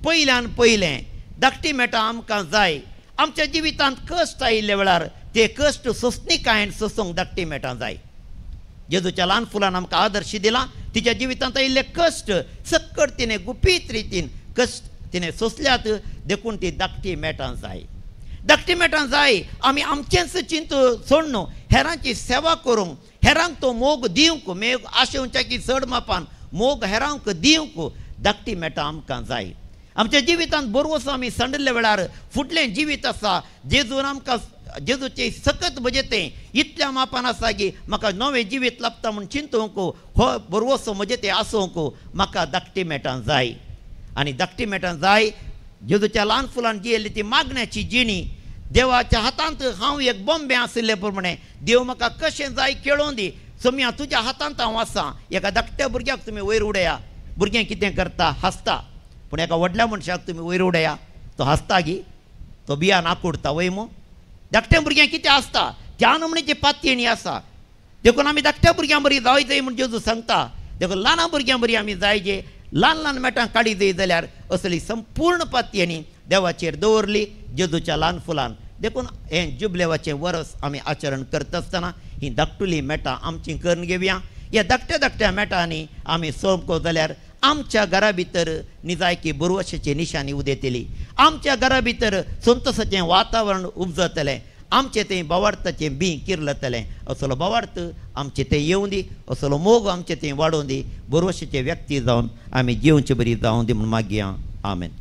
पयल्यान पयलें धाकटी मेटां आमकां जाय आमच्या जिवितांत कश्ट आयिल्ल्या वेळार ते कश्ट सोंसणीकायेन सोंसूंक धाकटी मेटां जाय. जेजूच्या ल्हान फुलान आमकां आदर्श दिला. तिच्या जिवितांत आयिल्ले कश्ट सक्कड तिणें गुपीत रितीन कश्ट तिणें सोंसल्यात, देखून ती धाकटी मेटां जाय. धाकटी मेटां जाय आमी आमचेंच चिंतू सोडून हेरांची सेवा करूंक, हेरांक तो मोग दिवंक, मेग आशेवच्याकी चड मापान मोग हेरांक दिवंक धाकटी मेटां आमकां जाय. आमच्या जिवितांत बरवसो आमी सांडिल्ल्या वेळार फुडलें जिवीत आसा जेजून आमकां जेजूचें सकत म्हजें तें इतल्या मापान आसा की म्हाका नवें जिवीत लाबता म्हूण चिंतूंक हो बरवसो म्हजें तें आसूंक म्हाका धाकटी मेटां जाय. आनी धाकटी मेटां जाय जेजूच्या ल्हान फुलान जियेल्ली ती मागण्याची जिणी. देवाच्या हातांत हांव एक बॉम्बे आशिल्ले प्रमाणे देव म्हाका कशें जाय खेळोवन दी, सोम्या तुज्या हातांत हांव आसा. एका धाकट्या भुरग्याक तुमी वयर उडया, भुरगें कितें करता हांसता, पूण एका व्हडल्या मनशाक तुमी वयर उडया तो हांसता गी, तो बियान आकुडता वय मू. धाकट्या भुरग्यांक कितें आसता त्या नमणेची पातयेणी आसा. देखून आमी धाकट्या भुरग्यां बरी जाय जाय म्हूण जेजू सांगता. देखून ल्हान भुरग्यां बरी आमी जाय जे ल्हान ल्हान मेटां काडी जाय जाल्यार असली संपूर्ण पातयेणी देवाचेर दवरली जेजूच्या ल्हान फुलान. देखून हें जुबलेवाचें वरस आमी आचरण करता आसतना ही धाकटुली मेटां आमची करून घेवया. ह्या धाकट्या धाकट्या मेटांनी आमी सोमको जाल्यार आमच्या घरा भितर निजायकी बुरवशेची निशाणी उदेतली, आमच्या घरा भितर संतोषाचें वातावरण उपजतलें, आमचें तें भावार्थाचें बीं किर्लतलें. असलो भावार्थ आमचें तें येवं दी, असलो मोग आमचें तें वाडोवं दी, बुरवशेचे व्यक्ती जावन आमी जिवचे बरी जावं दी म्हूण मागया. आमेन.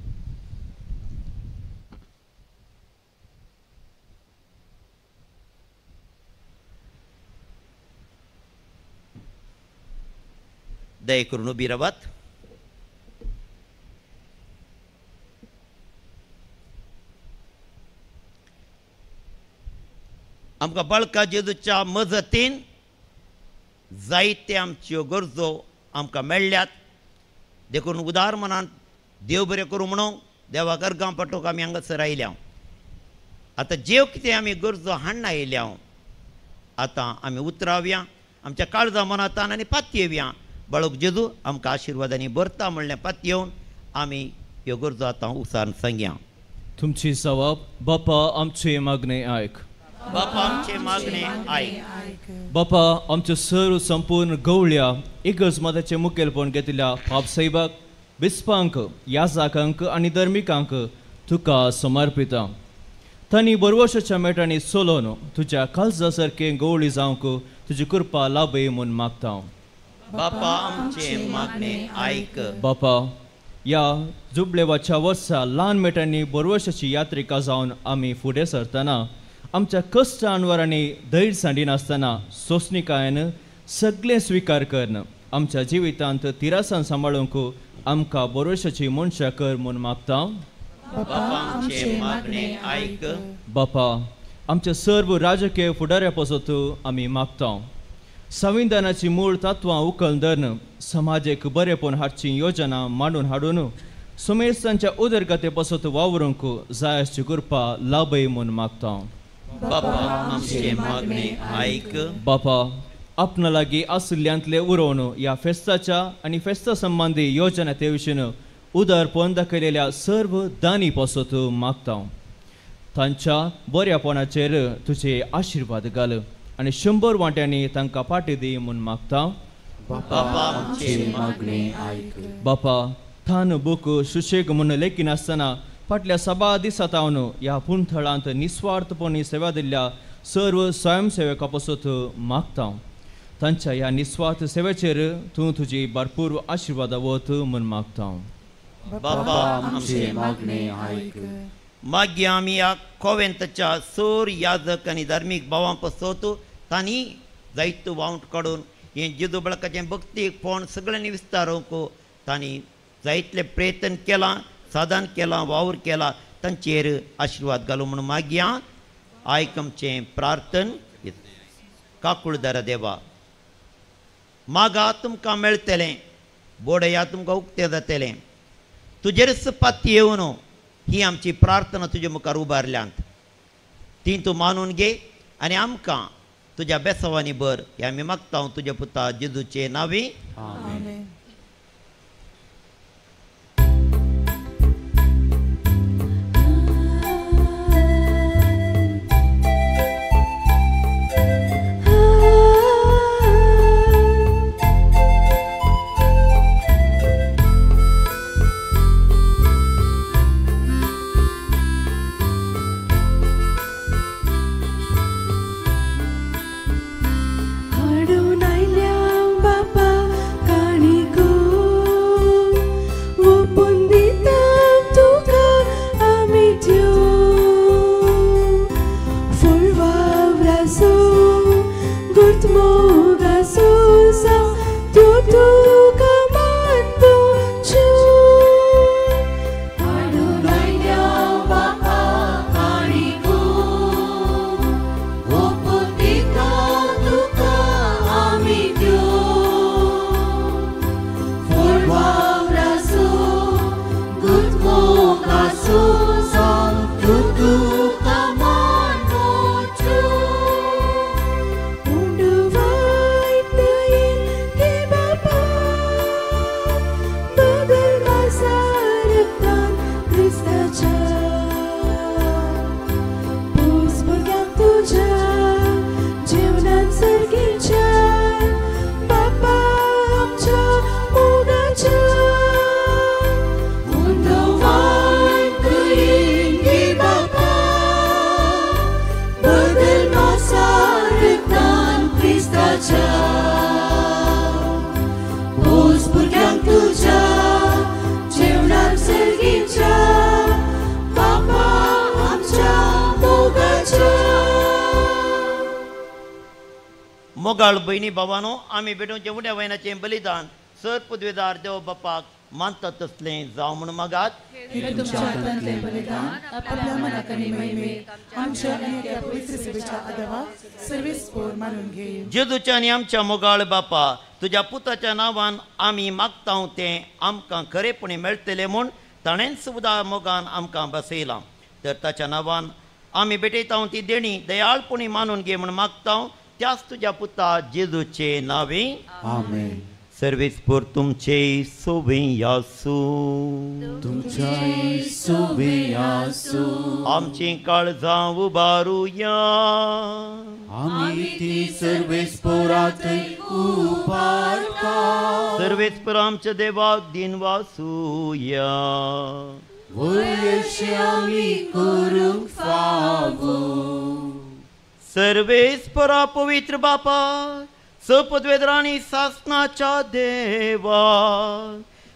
दये करून उबी रावात. आमकां बाळका जेजूच्या मजतीन जायते आमच्यो गरजो आमकां मेळ्ळ्यात. देखून उदार मनान देव बरें करूं म्हणून देवाक अर्गां पाठोवंक आमी हांगासर आयल्या. आतां जेव कितें आमी गरजो हाडून आयल्या, आतां आमी उतरावया आमच्या काळजा मनांतान आनी पातयेवया. बाळक जेजू आमकां आशिर्वादांनी भरता म्हणलें पातयेवन आमी ह्यो गरजो आतां उसार सांगया.
तुमची जवाब बापा आमचे मागणें आयक.
बापा आमचे मागणें आयक.
बापा आमच्यो सर्व संपूर्ण गवळ्या इगर्ज मताचें मुखेलपण घेतिल्ल्या पाप साहेबाक, बिस्पांक, याजाकांक आनी धर्मिकांक तुका समर्पिता. तांणी बरवशाच्या मेटांनी चलोवन तुज्या काळजा सारकें गवळी जावंक तुजी कृपा लाभय म्हूण मागता.
बापा आमचे मागणें आयक.
बापा ह्या जुबलेवाच्या वर्सा ल्हान मेटांनी बरवशाची यात्रिका जावन आमी फुडें सरतना आमच्या कश्ट अणवरांनी धैर्य सांडिनासतना सोंसणिकायेन सगळें स्विकार करून आमच्या जिवितांत तिरासान सांबाळूंक आमकां बरवशाची मनशां कर म्हूण मागता.
बापा आमचें मागणें आयक.
बापा आमच्या सर्व राजकीय फुडाऱ्या पासत आमी मागता. संविधानाची मूळ तत्वां उखल धरून समाजेक बरेपण हाडची योजना मांडून हाडून सुमेस्तांच्या उदरगते पासत वावरूंक जाय आसची कृपा लाभय म्हूण मागता.
बापा आमचें मागणें आयक.
बापा आपणा लागीं आशिल्ल्यांतलें उरोवन ह्या फेस्ताच्या आनी फेस्ता संबंदी योजना ते विशीं उदारपण दाखयलेल्या सर्व दानी पासत मागता. तांच्या बऱ्यापणाचेर तुजे आशिर्वाद घाल आनी 100 वांट्यांनी तांकां पाटी दी म्हूण मागता.
बापा आमचें मागणें आयक.
बापा थान बूक सुशेग म्हूण लेखिनासतना फाटल्या सभा दिसा तावन ह्या पुणथळांत निस्वार्थपणी सेवा दिल्ल्या सर्व स्वयंसेवका पासत मागता. तांच्या ह्या निस्वार्थ सेवेचेर तूं तुजी भरपूर आशिर्वाद वत म्हूण मागता.
बापा आमचें
मागणें आयक.
मागीर आमी ह्या कोवेंतच्या सोर याजक आनी धार्मीक भावां पासत तांणी जायतो वावंट काडून हें जेजू बाळकाचें भक्तीक फोंड सगळ्यांनी विस्तारूंक तांणी जायतलें प्रयत्न केलां, साधन केलां, वावर केला. तांचेर आशिर्वाद घालूं म्हूण मागया. आयक आमचें प्रार्थन. काकुळदारा देवा, मागा तुमकां मेळटलें, बोडया तुमकां उक्तें जातलें. तुजेरच पातयेवन ही आमची प्रार्थना तुजे मुखार उबारल्यांत, ती तूं मानून घे आनी आमकां तुज्या बेसावांनी भर. हें आमी मागता तुज्या पुता जेजूचे नांवी.
आमेन.
मोगाळ भयणी भावानो, आमी भेटोवचें उड्या वयनाचें बलिदान सर पदवेदार देव बापाक मानता तसलें जावं म्हूण मागात.
हे तुमच्या हातांतलें बलिदान आपल्या मनाक आनी महिमेक आमच्या आनी त्या पवित्र सभेच्या आदावाक सर्वेस्पोर मानून घे.
जेजूच्या आनी आमच्या मोगाळ बापा, तुज्या पुताच्या नांवान आमी मागता तें आमकां खरेपणी मेळटलें म्हूण ताणेंच सुद्दां मोगान आमकां बसयलां. तर ताच्या नांवान आमी भेटयता ती देणी दयाळपणी मानून घे म्हूण मागता त्याच तुज्या पुता जेजूचे नांवे.
आमेन.
सर्वेस्पोर तुमचे सोबे आसूं.
तुमच्याय सोबे आसूं.
आमचीं काळजां उबारुया.
आमी ती सर्वेस्पोरात उबारता.
सर्वेस्पोर आमच्या देवाक दिन वासूया.
वयशी आमी करूंक फावो.
सर्वेस्पोरा पवित्र बापा, सपदवेद्रांनी सासनाच्या देवा,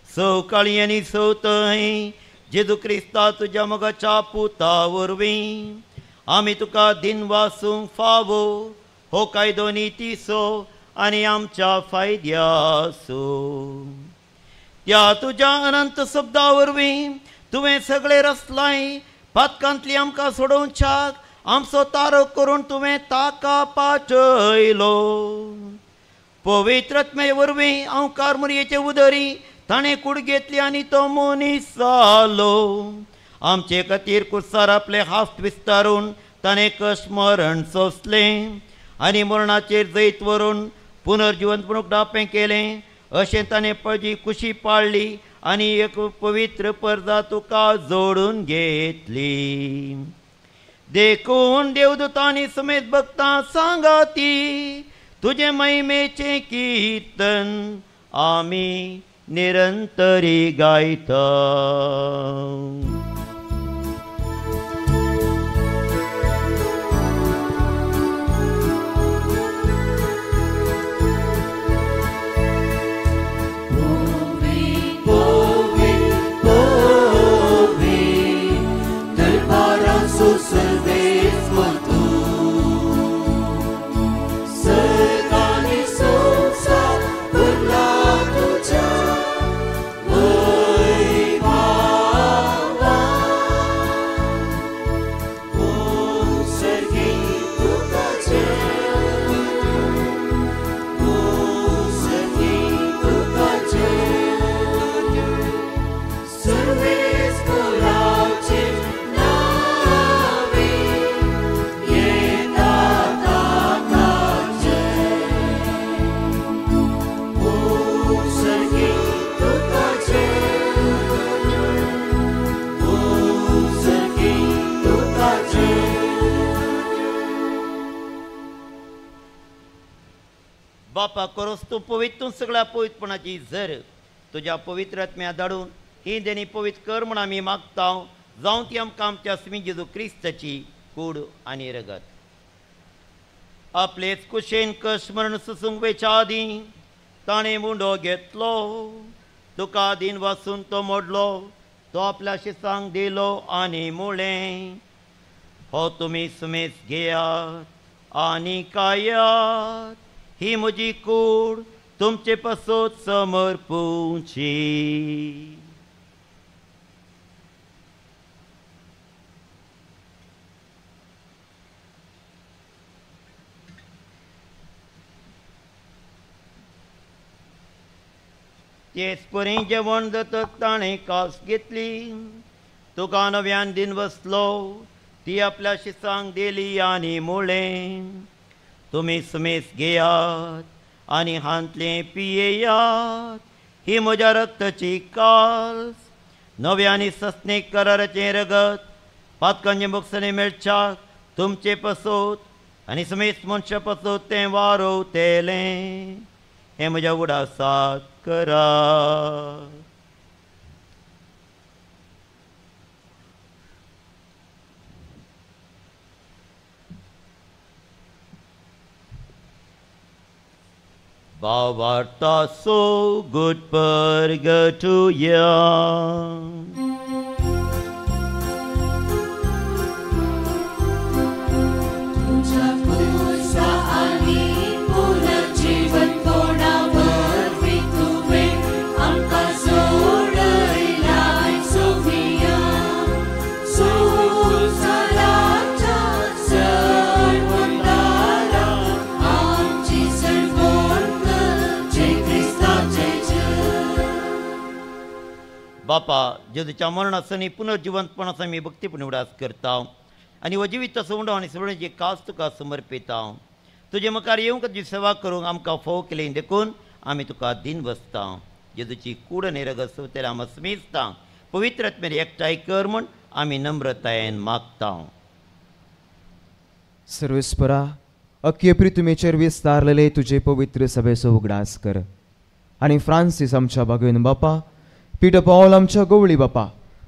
सवकाळी आनी सवतय जेजू क्रिस्ता तुज्या मोगाच्या पुता वरवीं आमी तुका दिन वासूंक फावो हो कायदो नितीचो आनी आमच्या फायद्याचो. त्या तुज्या अनंत शब्दा वरवीं तुवें सगळें रचलाय, पातकांतली आमकां सोडोवच्याक आमचो तारो करून तुवें ताका पाठयलो. पवित्र आत्मे वरवीं हांव कारमुरयेचे उदरी ताणें कूड घेतली आनी तो मनीस जालो. आमचे खातीर कुर्सार आपले हात विस्तारून ताणें कश्ट मरण सोंसलें आनी मरणाचेर जैत व्हरून पुनर्जिवंत म्हणून उगडापें केलें. अशें ताणें पळजी कुशी पाळ्ळी आनी एक पवित्र परजा तुका जोडून घेतली. देखून देवदूतांनी समेत भक्तां सांगाती तुजे महिमेचें कीर्तन आमी निरंतरी गायता. बापा करोस तूं पवित्र सगळ्या पवित्रपणाची जर तुज्या पवित्र आत्म्या धाडून ही देणी पवित्र कर म्हूण आमी मागता. जावं ती आमकां आमच्या स्वामी जेजू क्रिस्ताची कूड आनी रगत. आपलेच कुशेन कश्ट मरण सोसूंक वयच्या आदीं ताणें मुंडो घेतलो, तुका दिन वासून तो मोडलो, तो आपल्या शिसांक दिलो आनी मुळें, हो तुमी सुमेस घेयात आनी खायात, ही म्हजी कूड तुमचे पासत समर्पुची. तेच परी जेवण जातच ताणें कास घेतली, तुका नव्यान दिन बसलो, ती आपल्या शिसांक दिली आनी मुळें, तुमी सुमेस घेयात आनी हांतलें पियेयात, ही म्हज्या रक्ताची कास, नव्या आनी सस्नीक कराराचें रगत, पातकांचे मोक्षणे मेळच्याक तुमचे पासत आनी समेस्त मनशा पासत तें वारोवतेलें. हें म्हज्या उडासाक करा. Bavarta so good purgatoria.
तुझ्या पुरसा आणि पुनर्जीवन कोणावर तुवें
बापा, जेजूच्या मरणासनी पुनर्जिवंतपणाचो आमी भक्तीपूर्ण उडास करता आनी हो जिवीत सोंडो आनी सोडण्याची कास तुका समर्पिता. तुजे मुखार येवंक तुजी सेवा करूंक आमकां फोव केली देखून आमी तुका दिन बसता. जेजूची कूड आनी रगत सोंवतेर आमी समेजता पवित्र आत्म्यान एकठांय कर म्हूण आमी नम्रतायेन मागता.
सर्वेस्परा, अख्खे पृथ्वीचेर विस्तारलेले तुजे पवित्र सभेचो उगडास कर आनी फ्रांसीस आमच्या बागेन बापा, पीटर पावल आमच्या गोवळी बापा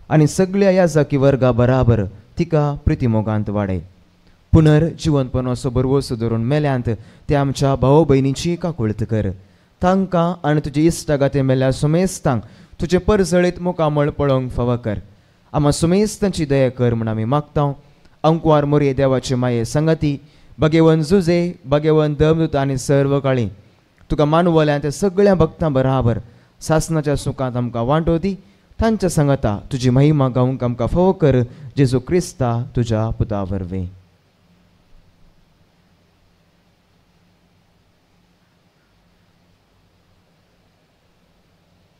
आनी सगळ्या याजकी वर्गा बराबर तिका प्रितिमोगांत वाडय. पुनर्जिवनपणाचो भरवसो धरून मेल्यांत ते आमच्या भाव भयणीची काकुळत कर. तांकां आनी तुजे इश्टागाते मेल्ल्या सुमेस्तांक तुजे परजळीत मुखामळ पळोवंक फावो कर. आमा सुमेस्तांची दया कर म्हूण आमी मागता. अंकवार मोरये देवाचे माये संगती भगेवन जुजे, भगेवन दमदूत आनी सर्व काळी तुका मानवल्या त्या सगळ्या भक्तां बराबर सासनाच्या सुखांत आमकां वांटो दी. तांच्या सांगाता तुजी महिमा गावंक आमकां फावो कर, जेजू क्रिस्ता तुज्या पुता वरवीं.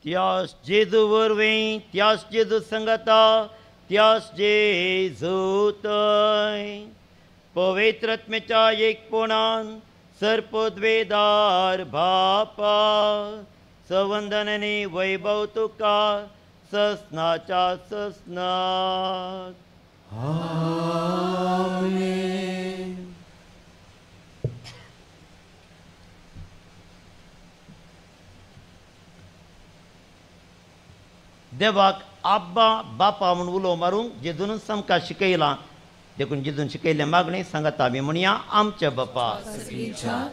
त्यास जेजू वरवीं, त्यास जेजू संगता, त्यास जेजू थंय पवित्र आत्म्याच्या एकपणान सर्पद्वेदार बापा सवंदनानी वैभव तुका ससनाच्या ससनाक.
आमेन.
देवाक आब्बा बापा म्हूण उलो मारूंक जेजूनच आमकां शिकयलां. देखून जेजून शिकयल्लें मागणें सांगाता आमी म्हणया, आमच्या बापा,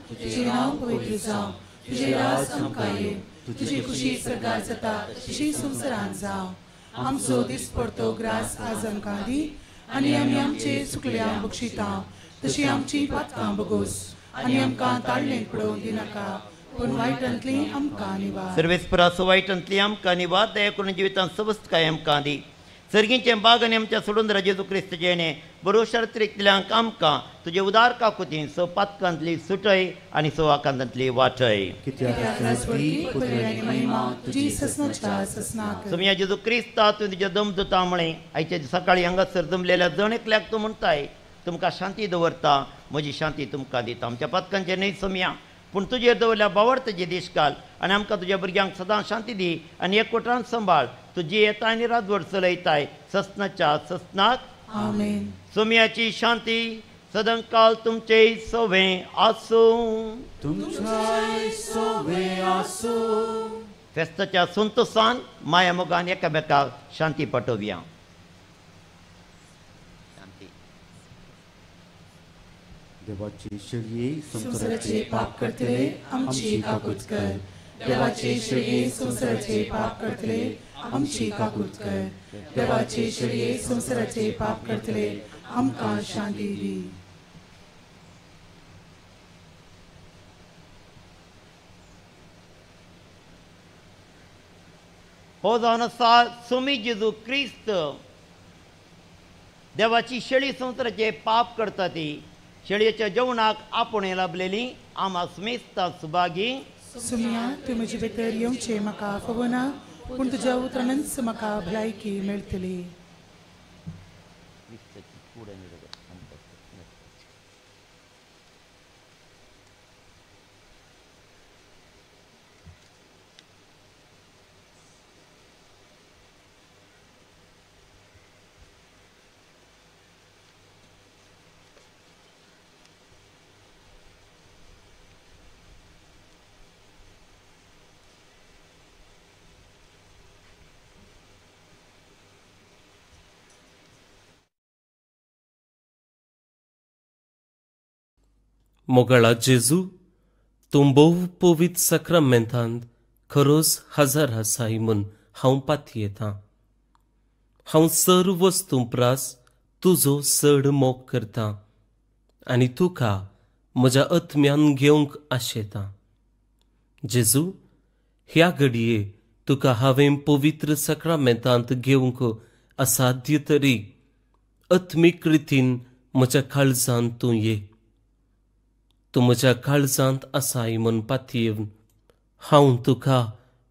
तुजें नांव पवित्र जावं, तुजें राज आमकां येवं, तुजी खुशी स्वर्गार जाता तशी संवसारांत जावं. आमचो दिसपडतो ग्रास आज आमकां दी आनी आमी आमचे चुकल्यांक बक्षिता तशी आमची पातकां बगोस आनी आमकां ताळणेक पडोवंक दिनाका, पूण वायटांतली आमकां निवार.
सर्वेस्पराचो वायटांतली आमकां निवार, दया करून जिवितांत सवस्तकाय आमकां दी. सर्गींचें बाग आनी आमच्या सोडून जेजू क्रिस्ताचें बरो शर्त्रिकल्यांक आमकां तुजे उदार काकुतीन स पातकांतली सुटय आनी स आकांतांतली वाटय. सोमया जेजू क्रिस्ता, तूं तुज्या दमदुता म्हळें आयच्या सकाळी हांगासर जमलेल्या जण एकल्याक तूं म्हणटाय, तुमकां शांती दवरता, म्हजी शांती तुमकां दिता. आमच्या पातकांचेर न्हय सोमया, पूण तुजेर दवरल्या बावडताचे दीस घाल आनी आमकां तुज्या भुरग्यांक सदां शांती दी आनी एकवटान सांबाळ. तुजी येता आनी राजवट चलयताय ससनाच्या ससनाक.
आमेन.
सोमयाची शांती सदांकाल तुमचे सवे आसूं.
तुमच्याय सवे आसूं.
फेस्ताच्या संतोसान माया मोगान एकामेकाक शांती पाठोवया.
देवाचे शेळये
संवसाराचे पाप करतले आमची काकूत कर. देवाचे शेळये संवसाराचे पाप करतले आमची काकूत कर. देवाचे शेळये संवसाराचे पाप करतले आमकां शांती दी.
हो जावन आसा सोमी जेजू क्रिस्त, देवाची शेळी संवसाराचे पाप करता ती शेळयेच्या जेवणाक आपूण लाभलेली आमा सुमेस्ता सुभागी.
सुमिया, तूं म्हजे भितर येवचें म्हाका फावना, पूण तुज्या उतरानच म्हाका भलायकी मेळटली.
मोगाळा जेजू, तूं भोव पवित्र साक्रामेंतांत खरोच हजर आसाय म्हूण हांव पातयेतां. हांव सर्व वस्तूं प्रास तुजो चड मोग करतां आनी तुका म्हज्या आत्म्यान घेवंक आशेतां. जेजू, ह्या घडये तुका हांवें पवित्र साक्रामेंतांत घेवंक असाध्य तरी आत्मीक रितीन म्हज्या काळजांत तूं ये. तूं म्हज्या काळजांत आसाय म्हूण पातयेवन हांव तुका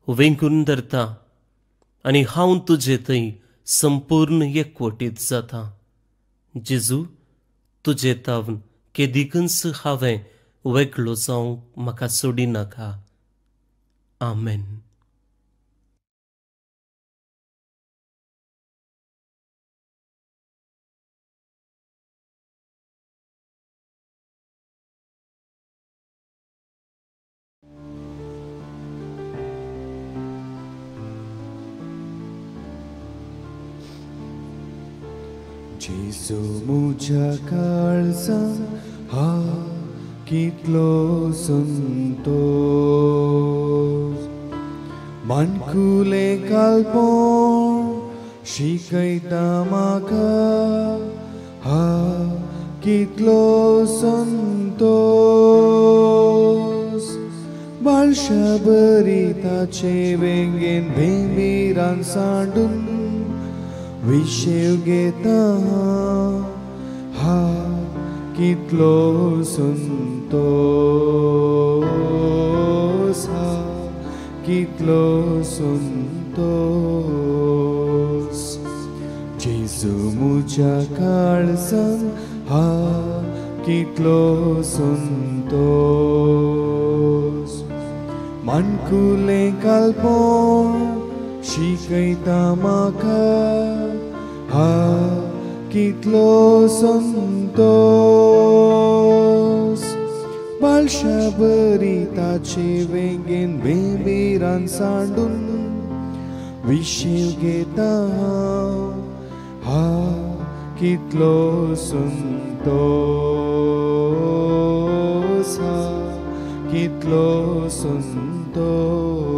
वेंगून धरतां आनी हांव तुजे थंय संपूर्ण एकवटीत जाता. जेजू, तुजे तावन केदिकूच हांवें वेगळो जावंक म्हाका सोडिनाका. आमेन.
जेजू म्हज्या काळजान हा कितलो संतोष, माणकुलें कालपण शिकयता म्हाका हा कितलो संतोष. बाळशा बरी ताचे वेंगेन भेंबिरान सांडून विशेव घेता हा कितलो संतोष, हा कितलो संतोष. जेजू म्हज्या काळजान हा कितलो संतोष, माणकुलें कालपण शिकयता म्हाका हा कितलो संतोष. बाळशा बरी ताचे वेंगेन भेंबिरान सांडून विशेव घेता हा कितलो संतोष, हा कितलो संतोष.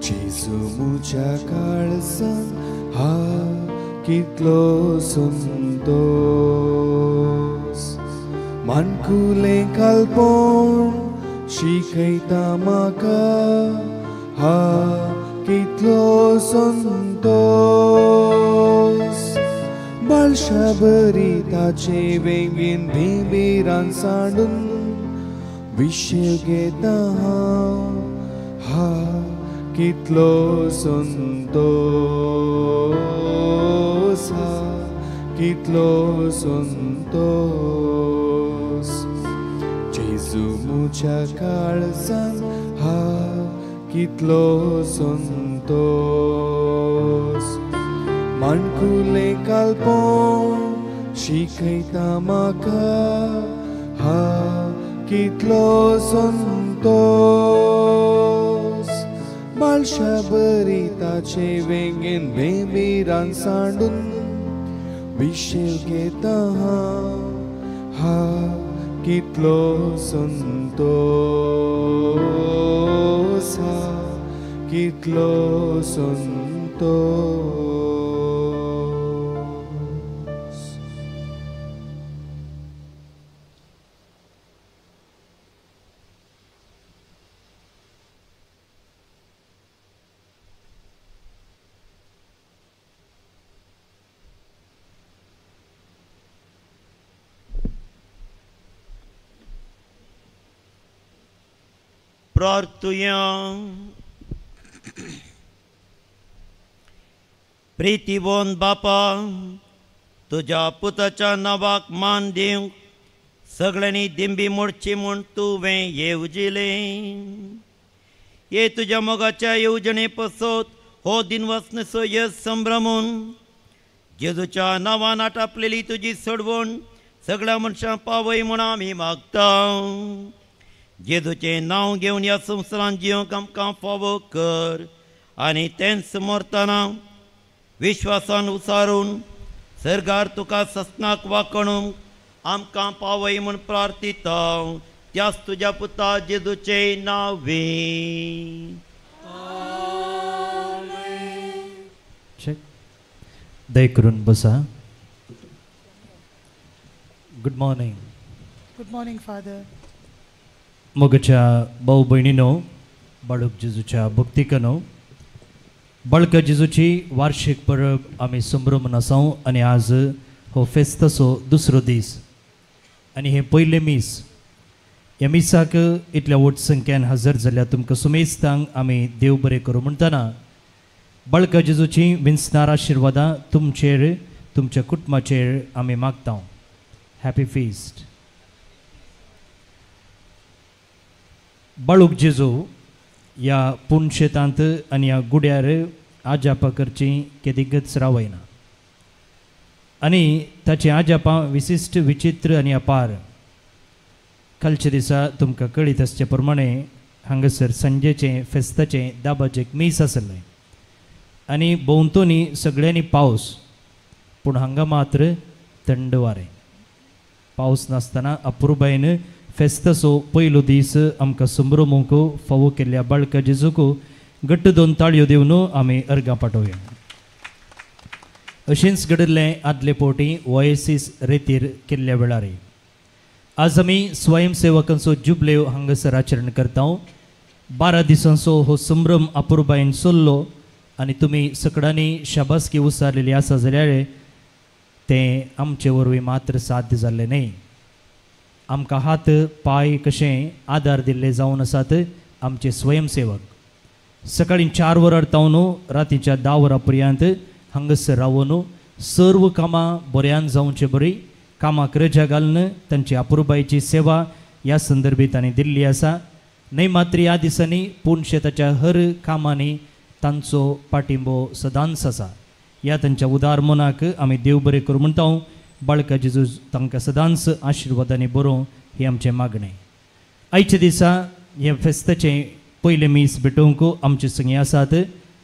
जेजू म्हज्या काळजान हा कितलो संतोष, माणकुलें कालपण शिकयता म्हाका हा कितलो संतोष. बाळशा बरी ताचे वेंगेन भेंबिरान सांडून विशेव घेता हा कितलो संतोष, हा कितलो संतोष. जेजू म्हज्या काळजान हा कितलो संतोष, माणकुलें कालपण शिकयता म्हाका हा कितलो संतोष. बाळशा बरी ताचे वेंगेन भेंबिरान सांडून विशेव घेता हा कितलो संतोष, हा कितलो संतोष.
प्रार्थुया. प्रितीबोन बापा, तुज्या पुताच्या नांवाक मान दिवंक सगळ्यांनी दिंबी मोडची म्हूण तुवें येवजिलें. ये तुज्या मोगाच्या येवजणे पसत हो दिनवासनेचो यस संभ्रमून जेजूच्या नांवान आटापलेली तुजी सोडवण सगळ्या मनशांक पावय म्हूण आमी मागता. जेजूचें नांव घेवन ह्या संवसारांत जिवंक आमकां फावो कर आनी तेंच मरतना विश्वासान उसारून सर्गार तुका ससनाक वाकणूंक आमकां पावय म्हूण प्रार्थिता त्याच तुज्या पुता जेजूचें नांवे.
दया करून बसा. Good morning.
Good morning father.
मोगाच्या भाऊ भयणीनो, बाळूक जेजूच्या भक्तिकनो, बाळका जेजूची वार्षिक परब आमी संभ्रमून आसाव आनी आज हो फेस्ताचो दुसरो दीस आनी हें पयलें मीस. ह्या मिसाक इतल्या व्हड संख्यान हजर जाल्यार तुमकां सुमेस्तांक आमी देव बरें करूं म्हणटना बाळका जेजूची विन्सनार आशिर्वादां तुमचेर, तुमच्या कुटुंबाचेर आमी मागता. Happy feast. बाळूक जेजू ह्या पुणशेतांत आनी ह्या गुड्यार आजापां करची केदीकच रावयना आनी ताचीं आजापां विशिश्ट, विचित्र आनी अपार. कालच्या दिसा तुमकां कळीत आसचे प्रमाणे हांगासर सांजेचें फेस्ताचें दाबाचें एक मीस आसलें आनी भोंवतणी सगळ्यांनी पावस, पूण हांगा मात्र थंड वारें. पावस नासतना अपुरबायेन फेस्ताचो पयलो दीस आमकां संभ्रमूंक फावो केल्ल्या बाळका जेजूक घट्ट दोन ताळयो दिवन आमी अर्गां पाठोवया. अशेंच घडिल्लें आदले फावटी ओएसीस रेतीर केल्ल्या वेळार. आज आमी स्वयंसेवकांचो जुबलेव हांगासर आचरण करता. 12 दिसांचो हो संभ्रम अपुरबायेन चल्लो आनी तुमी सगळ्यांनी शाबासकी उसारलेली आसा जाल्यार तें आमचे वरवीं मात्र साध्य जाल्लें न्हय. आमकां हात पांय कशें आदार दिल्ले जावन आसात आमचे स्वयंसेवक. सकाळीं 4 वरां तावन रातीच्या 10 वरां पर्यंत हांगासर रावन सर्व कामां बऱ्यान जावचे बरी कामाक रजा घालून तांची अपुरबायेची सेवा ह्या संदर्भी तांणी दिल्ली आसा. न्हय मात्र ह्या दिसांनी पूण शेताच्या हर कामांनी तांचो पाठिंबो सदांच आसा. ह्या तांच्या उदार मनाक आमी देव बरें करूं म्हणटा. बाळका जेजू तांकां सदांच आशिर्वादांनी बरोवं ही आमचें मागणें. आयच्या दिसा हें फेस्ताचें पयलें मीस भेटोवंक आमचे संगी आसात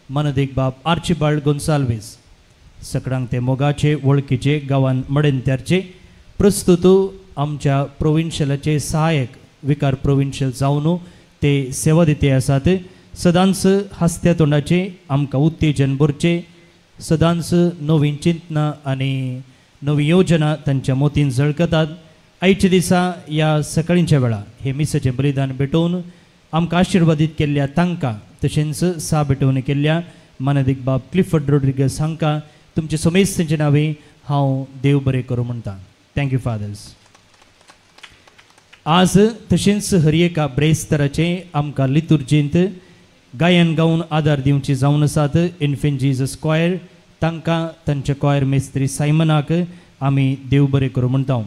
मनदेक बाब आर्चिबाल्ड गोन्साल्वीस. सकडांक ते मोगाचे वळखीचे गांवान मडेंत्यारचे प्रस्तुत आमच्या प्रोविन्शियलाचे सहायक विकार प्रोविन्शियल जावन ते सेवा दिते आसात. सदांच हास्त्या तोंडाचे आमकां उत्तेजन भरचें, सदांच नवीन चिंतना आनी नवी योजना तांच्या मोतीन झळकतात. आयच्या दिसा ह्या सकाळींच्या वेळा हे मिसाचें बलिदान भेटोवन आमकां आशिर्वादीत केल्ल्या तांकां तशेंच सा भेटोवन केल्ल्या मानादीक बाब क्लिफर्ड रोड्रिगस हांकां तुमचे समेस्तांचे नांवे हांव देव बरें करूं म्हणटा. Thank you fathers. आज तशेंच हर एका ब्रेस्तराचें आमकां लितुर्जींत गायन गावन आदार दिवची जावन आसात इन्फेंट जीजस कॉयर, तांकां तांच्या कॉयर मेस्त्री सायमनाक आमी देव बरें करूं म्हणटा.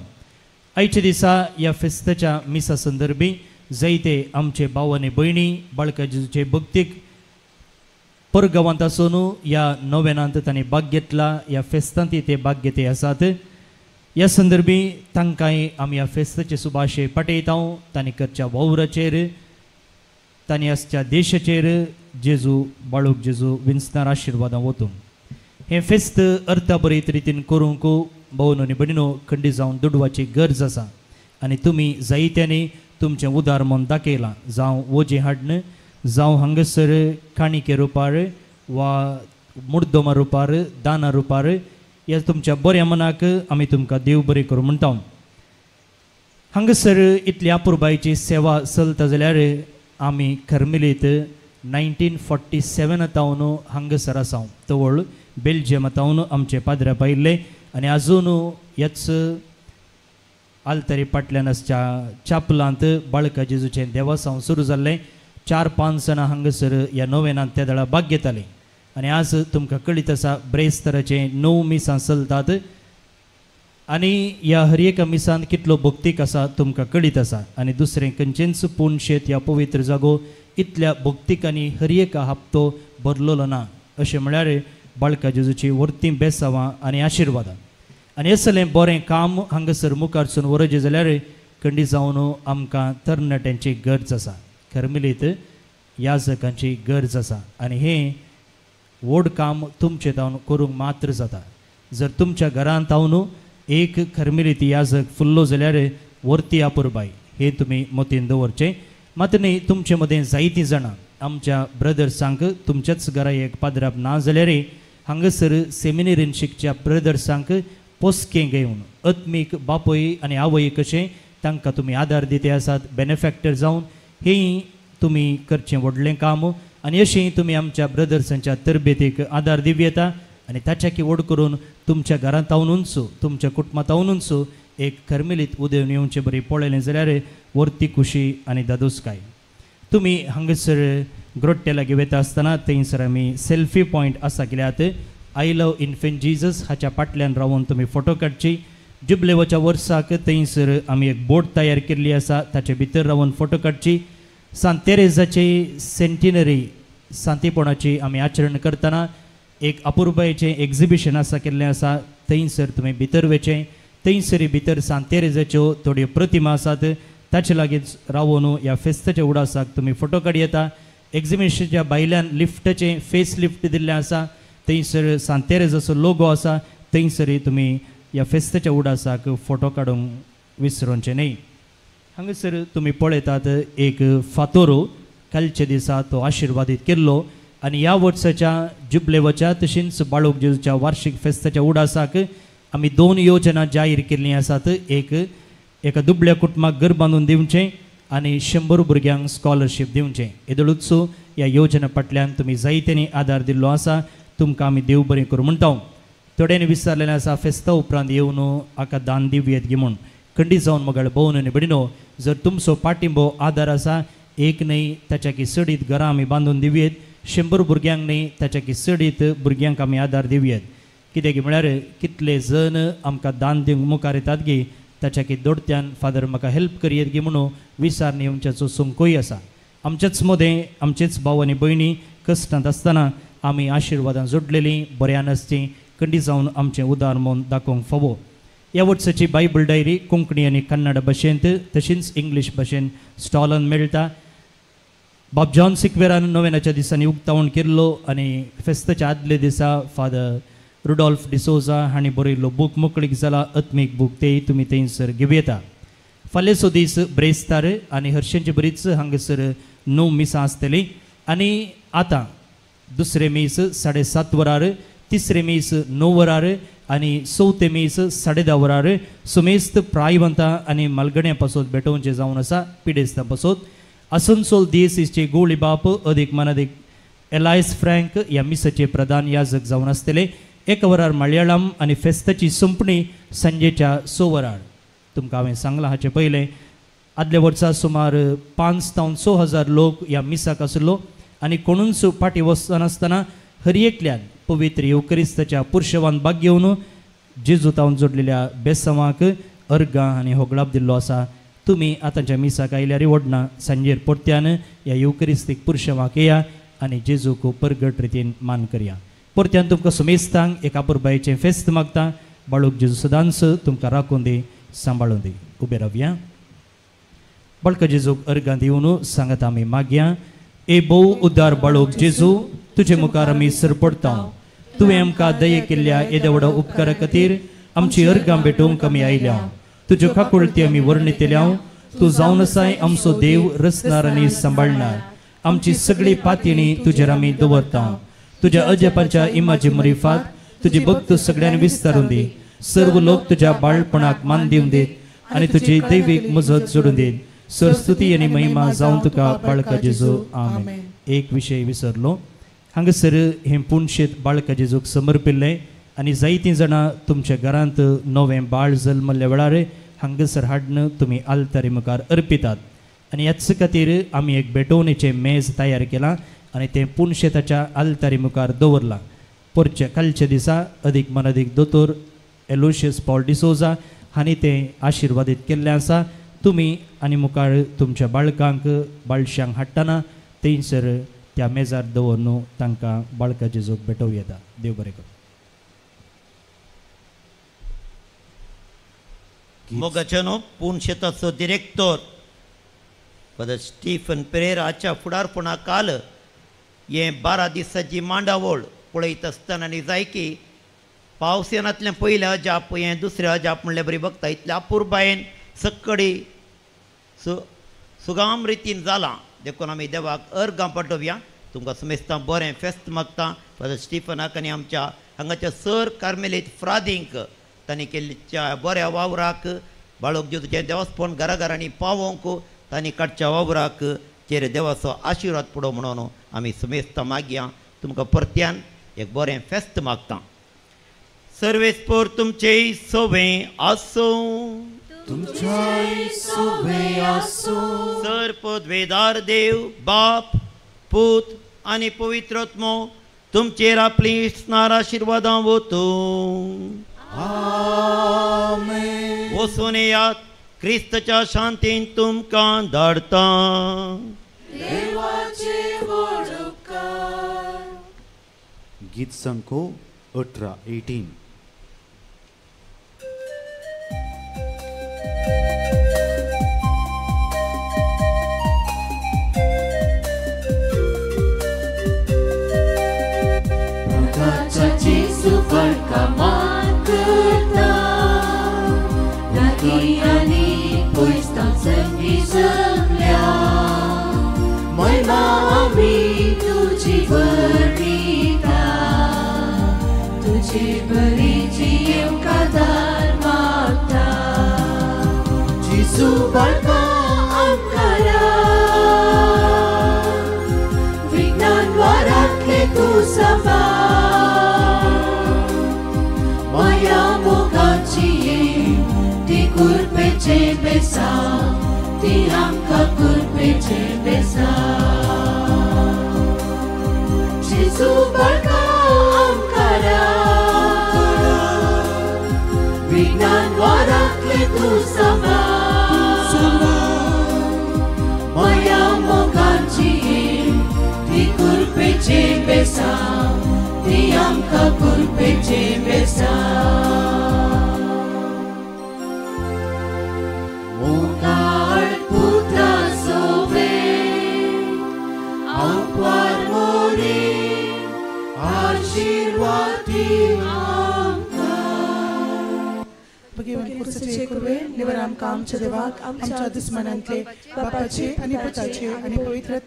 आयच्या दिसा ह्या फेस्ताच्या मिसा संदर्भी जायते आमचे भाव आनी भयणी बाळका जेजूचे भक्तीक परगांवांत आसून ह्या नोवेनांत तांणी भाग घेतला, ह्या फेस्तांत ते भाग घेते आसात. ह्या संदर्भी तांकांय आमी ह्या फेस्ताचे सुभाशे पाठयता. तांणी करच्या वावराचेर, तांणी आसच्या देशाचेर जेजू बाळूक जेजू विन्सनार आशिर्वादां वतून हें फेस्त अर्थाभरीत रितीन करूंक भोवन आनी भयणीनो खंडी जावन दुडवाची गरज आसा आनी तुमी जायत्यांनी तुमचें उदार मन दाखयलां, जावं वजें हाडन, जावं हांगासर काणिके रुपार वा मुर्दोमा रुपार, दाना रुपार, ह्या तुमच्या बऱ्या मनाक आमी तुमकां देव बरें करूं म्हणटा. हांगासर इतली अपुरबायेची सेवा चलता जाल्यार आमी कर्मेलीत 1947 तावन हांगासर आसा. तवळ बेल्जियमा तावन आमचे पाद्रे पायिल्ले आनी आजून ह्याच आलतरी फाटल्यान आसच्या चापलांत बाळका जेजूचें देवासांव सुरू जाल्लें. 4-5 जाणां हांगासर ह्या नोवेनांत त्या दळा भाग घेतालीं आनी आज तुमकां कळीत आसा ब्रेस्तराचें 9 मिसां चलतात आनी ह्या हर एका मिसांत कितलो भक्तीक आसा तुमकां कळीत आसा. आनी दुसरें खंयचेंच पूण शेत ह्या पवित्र जागो इतल्या भक्तिकांनी हर एका हप्तो भरलेलो ना अशें म्हळ्यार बाळका जेजूची व्हरतीं बेसावां आनी आशिर्वादां. आनी असलें बरें काम हांगासर मुखारसून व्हरचें जाल्यार खंडी जावन आमकां तरणाट्यांची गरज आसा, कर्मेलीत याजकांची गरज आसा आनी हें व्हड काम तुमचें तावन करूंक मात्र जाता. जर तुमच्या घरांत तावन एक कर्मेलीत याजक फुल्लो जाल्यार व्हरती अपुरबाय हें तुमी मतीन दवरचें. मात न्ही तुमचे मदें जायतीं जाणां आमच्या ब्रदर्सांक तुमच्याच घरा एक पाद्राप ना जाल्यार हांगासर सेमिनेरीन शिकच्या ब्रदर्सांक पोसकें घेवन आत्मीक बापूय आनी आवय कशें तांकां तुमी आदार दिते आसात बेनिफॅक्टर जावन हें तुमी करचें व्हडलें काम आनी अशें तुमी आमच्या ब्रदर्सांच्या तरबेतीक आदार दिवं येता आनी ताच्या व्हड करून तुमच्या घरांत उंच तुमच्या कुटुंबांत उंच एक कर्मेलीत उदेवन येवचे बरी पळयलें जाल्यार वर्ती खुशी आनी दादोसकाय. तुमी हांगासर ग्रोट्टे लागीं वता आसतना थंयसर आमी सेल्फी पॉयंट आसा केल्यात I love infant Jesus हाच्या फाटल्यान रावन तुमी फोटो काडची. जुबलेवाच्या वर्साक थंयसर आमी एक बोट तयार केल्ली आसा ताचे भितर रावन फोटो काडची. सांत तेरेजाची सेंटिनरी सांतीपणाची आमी आचरण करतना एक अपुरबायेचें एक्झिबिशन आसा केल्लें आसा थंयसर तुमी भितर वचें. थंयसर भितर सांत तेरेजाच्यो थोड्यो प्रतिमा आसात ताचे लागींच रावन ह्या फेस्ताच्या उडासाक तुमी फोटो काड येता. एक्झिबिशनाच्या भायल्यान लिफ्टाचें फेस लिफ्ट दिल्लें आसा थंयसर सांत तेरेजाचो लोगो आसा थंयसर तुमी ह्या फेस्ताच्या उडासाक फोटो काडूंक विसरोवचें न्हय. हांगासर तुमी पळयतात एक फातोरो कालच्या दिसा तो आशिर्वादीत केल्लो आनी ह्या वर्साच्या जुबलेवाच्या तशेंच बाळूक जेजूच्या वार्षिक फेस्ताच्या उडासाक आमी 2 योजना जाहीर केल्ली आसात. एक एका दुबळ्या कुटुंबाक घर बांदून दिवचें आनी 100 भुरग्यांक स्कॉलरशीप दिवचें. येदोळूच ह्या योजना फाटल्यान तुमी जायत्यांनी आदार दिल्लो आसा तुमकां आमी देव बरें करूं म्हणटा. थोड्यांनी विचारलेलें आसा फेस्ता उपरांत येवन हाका दान दिवयेत गी म्हूण. खंडीत जावन मगळ भोवन आनी भयणीनो जर तुमचो पाठिंबो आदार आसा एक न्हय ताच्या की चडीत घरां आमी बांदून दिवयेत 100 भुरग्यांक न्हय ताच्या की चडीत भुरग्यांक आमी आदार दिवयेत. कित्याक म्हळ्यार कितले जण आमकां दान दिवंक मुखार येतात गी ताच्या की दोडत्यान फादर म्हाका हेल्प करयेत गी म्हणून विचार येवच्याचो संकोय आसा. आमचेच मदें आमचेच भाव आनी भयणी कश्टांत आसतना आमी आशिर्वादां जोडलेलीं बऱ्यान आसचीं खंडीत जावन आमचें उदार म्हूण दाखोवंक फावो. ह्या वर्साची बायबल डायरी कोंकणी आनी कन्नड भाशेंत तशींच इंग्लीश भाशेन स्टॉलान मेळटा. बाब जॉन सिक्वेरान नोवेनाच्या दिसांनी उक्तावण केल्लो आनी फेस्ताच्या आदल्या दिसा फादर रुडॉल्फ डिसोजा हांणी बरयल्लो बूक मोकळीक जाला आत्मीक बूक तेय तुमी थंयसर घेवं येता. फाल्यांचो दीस ब्रेस्तार आनी हरशेंची बरीच हांगासर 9 मिसां आसतलीं आनी आतां दुसरें मीस 7:30 वरार तिसरें मीस 9 वरार आनी चवथें मीस 10:30 वरार सुमेस्त प्रायवंतां आनी मालगण्या पासत भेटोवचें जावन आसा पिडेस्तां पासत. आसनसोल दियेसीचे गोळी बाप अदीक मानादीक एलायस फ्रँक ह्या मिसाचे प्रधान याजक जावन आसतले. 1 वरार मलयाळम आनी फेस्ताची संपणी सांजेच्या 6 वरार. तुमकां हांवें सांगलां हाचे पयलें आदल्या वर्सा सुमार 5 तावन 6 हजार लोक ह्या मिसाक आसलो आनी कोणूच फाटीं वचनासतना हर एकल्यान पवित्र येवक्रिस्ताच्या पुरशवान भाग घेवन जेजू तावन जोडलेल्या बेसांवाक अर्गां आनी होगळाप दिल्लो आसा. तुमी आतांच्या मिसाक आयल्यार वडना सांजेर परत्यान ह्या येवक्रिस्तीक पुरशवाक येया आनी जेजूक परगट रितीन मान करया. परत्यान तुमकां सुमेस्तांक एका पुरबायेचें फेस्त मागता. बाळूक जेजू सदांच तुमकां राखून दी सांबाळून दी. उबे रावया. बाळका जेजूक अर्गां दिवन सांगता आमी मागया. ए भोव उदार बाळूक जेजू तुजे मुखार आमी सरपडटा. तुवें आमकां दये केल्ल्या येद्या व्हडा उपकारा खातीर आमची अर्गां भेटोवंक आमी आयल्या. तुज्यो काकुळती आमी वर्णितल्या. तूं जावन आसाय आमचो देव रचणार आनी सांबाळणार. आमची सगळी पातयेणी तुजेर आमी दवरता. तुज्या अजपाच्या इमाजी मरिफात तुजी भक्त सगळ्यांनी विस्तारून दी. सर्व लोक तुज्या बाळपणाक मान दिवन दीत आनी तुजी दैवीक मजत जोडून दीत. सरस्तुती आनी महिमा जावन तुका बाळका जेजू. आमेन. एक विशय विसरलो. हांगासर हें पुणशेत बाळका जेजूक समर्पिल्लें आनी जायतीं जाणां तुमच्या घरांत नवें बाळ जल्मल्ल्या वेळार हांगासर हाडून तुमी आल्तारी मुखार अर्पितात आनी ह्याच खातीर आमी एक भेटवणेचें मेज तयार केलां आनी तें पुणशेताच्या आल्तारी मुखार दवरलां. परच्या कालच्या दिसा अदीक मनादीक दोतोर एलोशियस पॉल डिसोजा हांणी तें आशिर्वादीत केल्लें आसा. तुमी आनी मुखार तुमच्या बाळकांक बाळशांक हाडटना थंयसर त्या मेजार दवरून तांकां बाळका जेजूक भेटोवं येता. देव बरें करूं.
मोगाच्यानो पुणशेताचो डिरेक्टर फादर स्टीफन पेरेराच्या फुडारपणा काल हें 12 दिसाची मांडावळ पळयत आसतना आनी जायकी पावस येनातलें पयलें अजाप हें दुसरें अजाप म्हणल्यार बरी बघता इतल्या अपुरबायेन सक्कडी सुगाम रितीन जालां. देखून आमी देवाक अर्गां पाठोवया. तुमकां सुमेस्तां बरें फेस्त मागता. फादर स्टीफनाक आनी आमच्या हांगाच्या सर कार्मेलीत फ्रादींक तांणी केल्ल्या बऱ्या वावराक बाळक जेजूचें देवस्पण घराघरांनी पावोवंक तांणी काडच्या वावराक चेर देवाचो आशिर्वाद पडो म्हणून आमी सुमेस्ता मागया. तुमकां परत्यान एक बरें फेस्त मागता. सर्वेस्पोर तुमचेय सोवें आसूं.
तुमच्याय सोवें आसूं.
सर पदवेदार देव बाप पूत आनी पवित्र आत्मो तुमचेर आपली स्नार आशिर्वादां वतूं.
आमेन.
वचून येयात, क्रिस्तच्या शांतीन तुमकां धाडटा.
देवाचे व्हड उपकार.
गीत संको 18 18.
जेजू बळकामान करता लागीं आनी पयस तांसंगी जमल्या महिमा आमी तुजी वर्णिता तुजे बरी जियेवंक आदार मागता. जेजू बळका आमकां विज्ञान वारांतले तूं सांबाळ माया मोगाची ती कुरपेचे बेसा ती आमकां कुरपेचे बेसा. जेजू बळका आमकां विज्ञान वारांतले तूं सांबाळ माया मोगाची ती कुरपेचे बेसा ती आमकां कुरपेचे बेसा. मोगाळ पुता सोवें आंकवार मोरी आशिर्वादी आमकां.
भगवान कुर्साचे कुर्वे निवर आमकां आमच्या देवाक आमच्या दुस्मनांतले बापाचे आनी पुताचे आनी पवित्र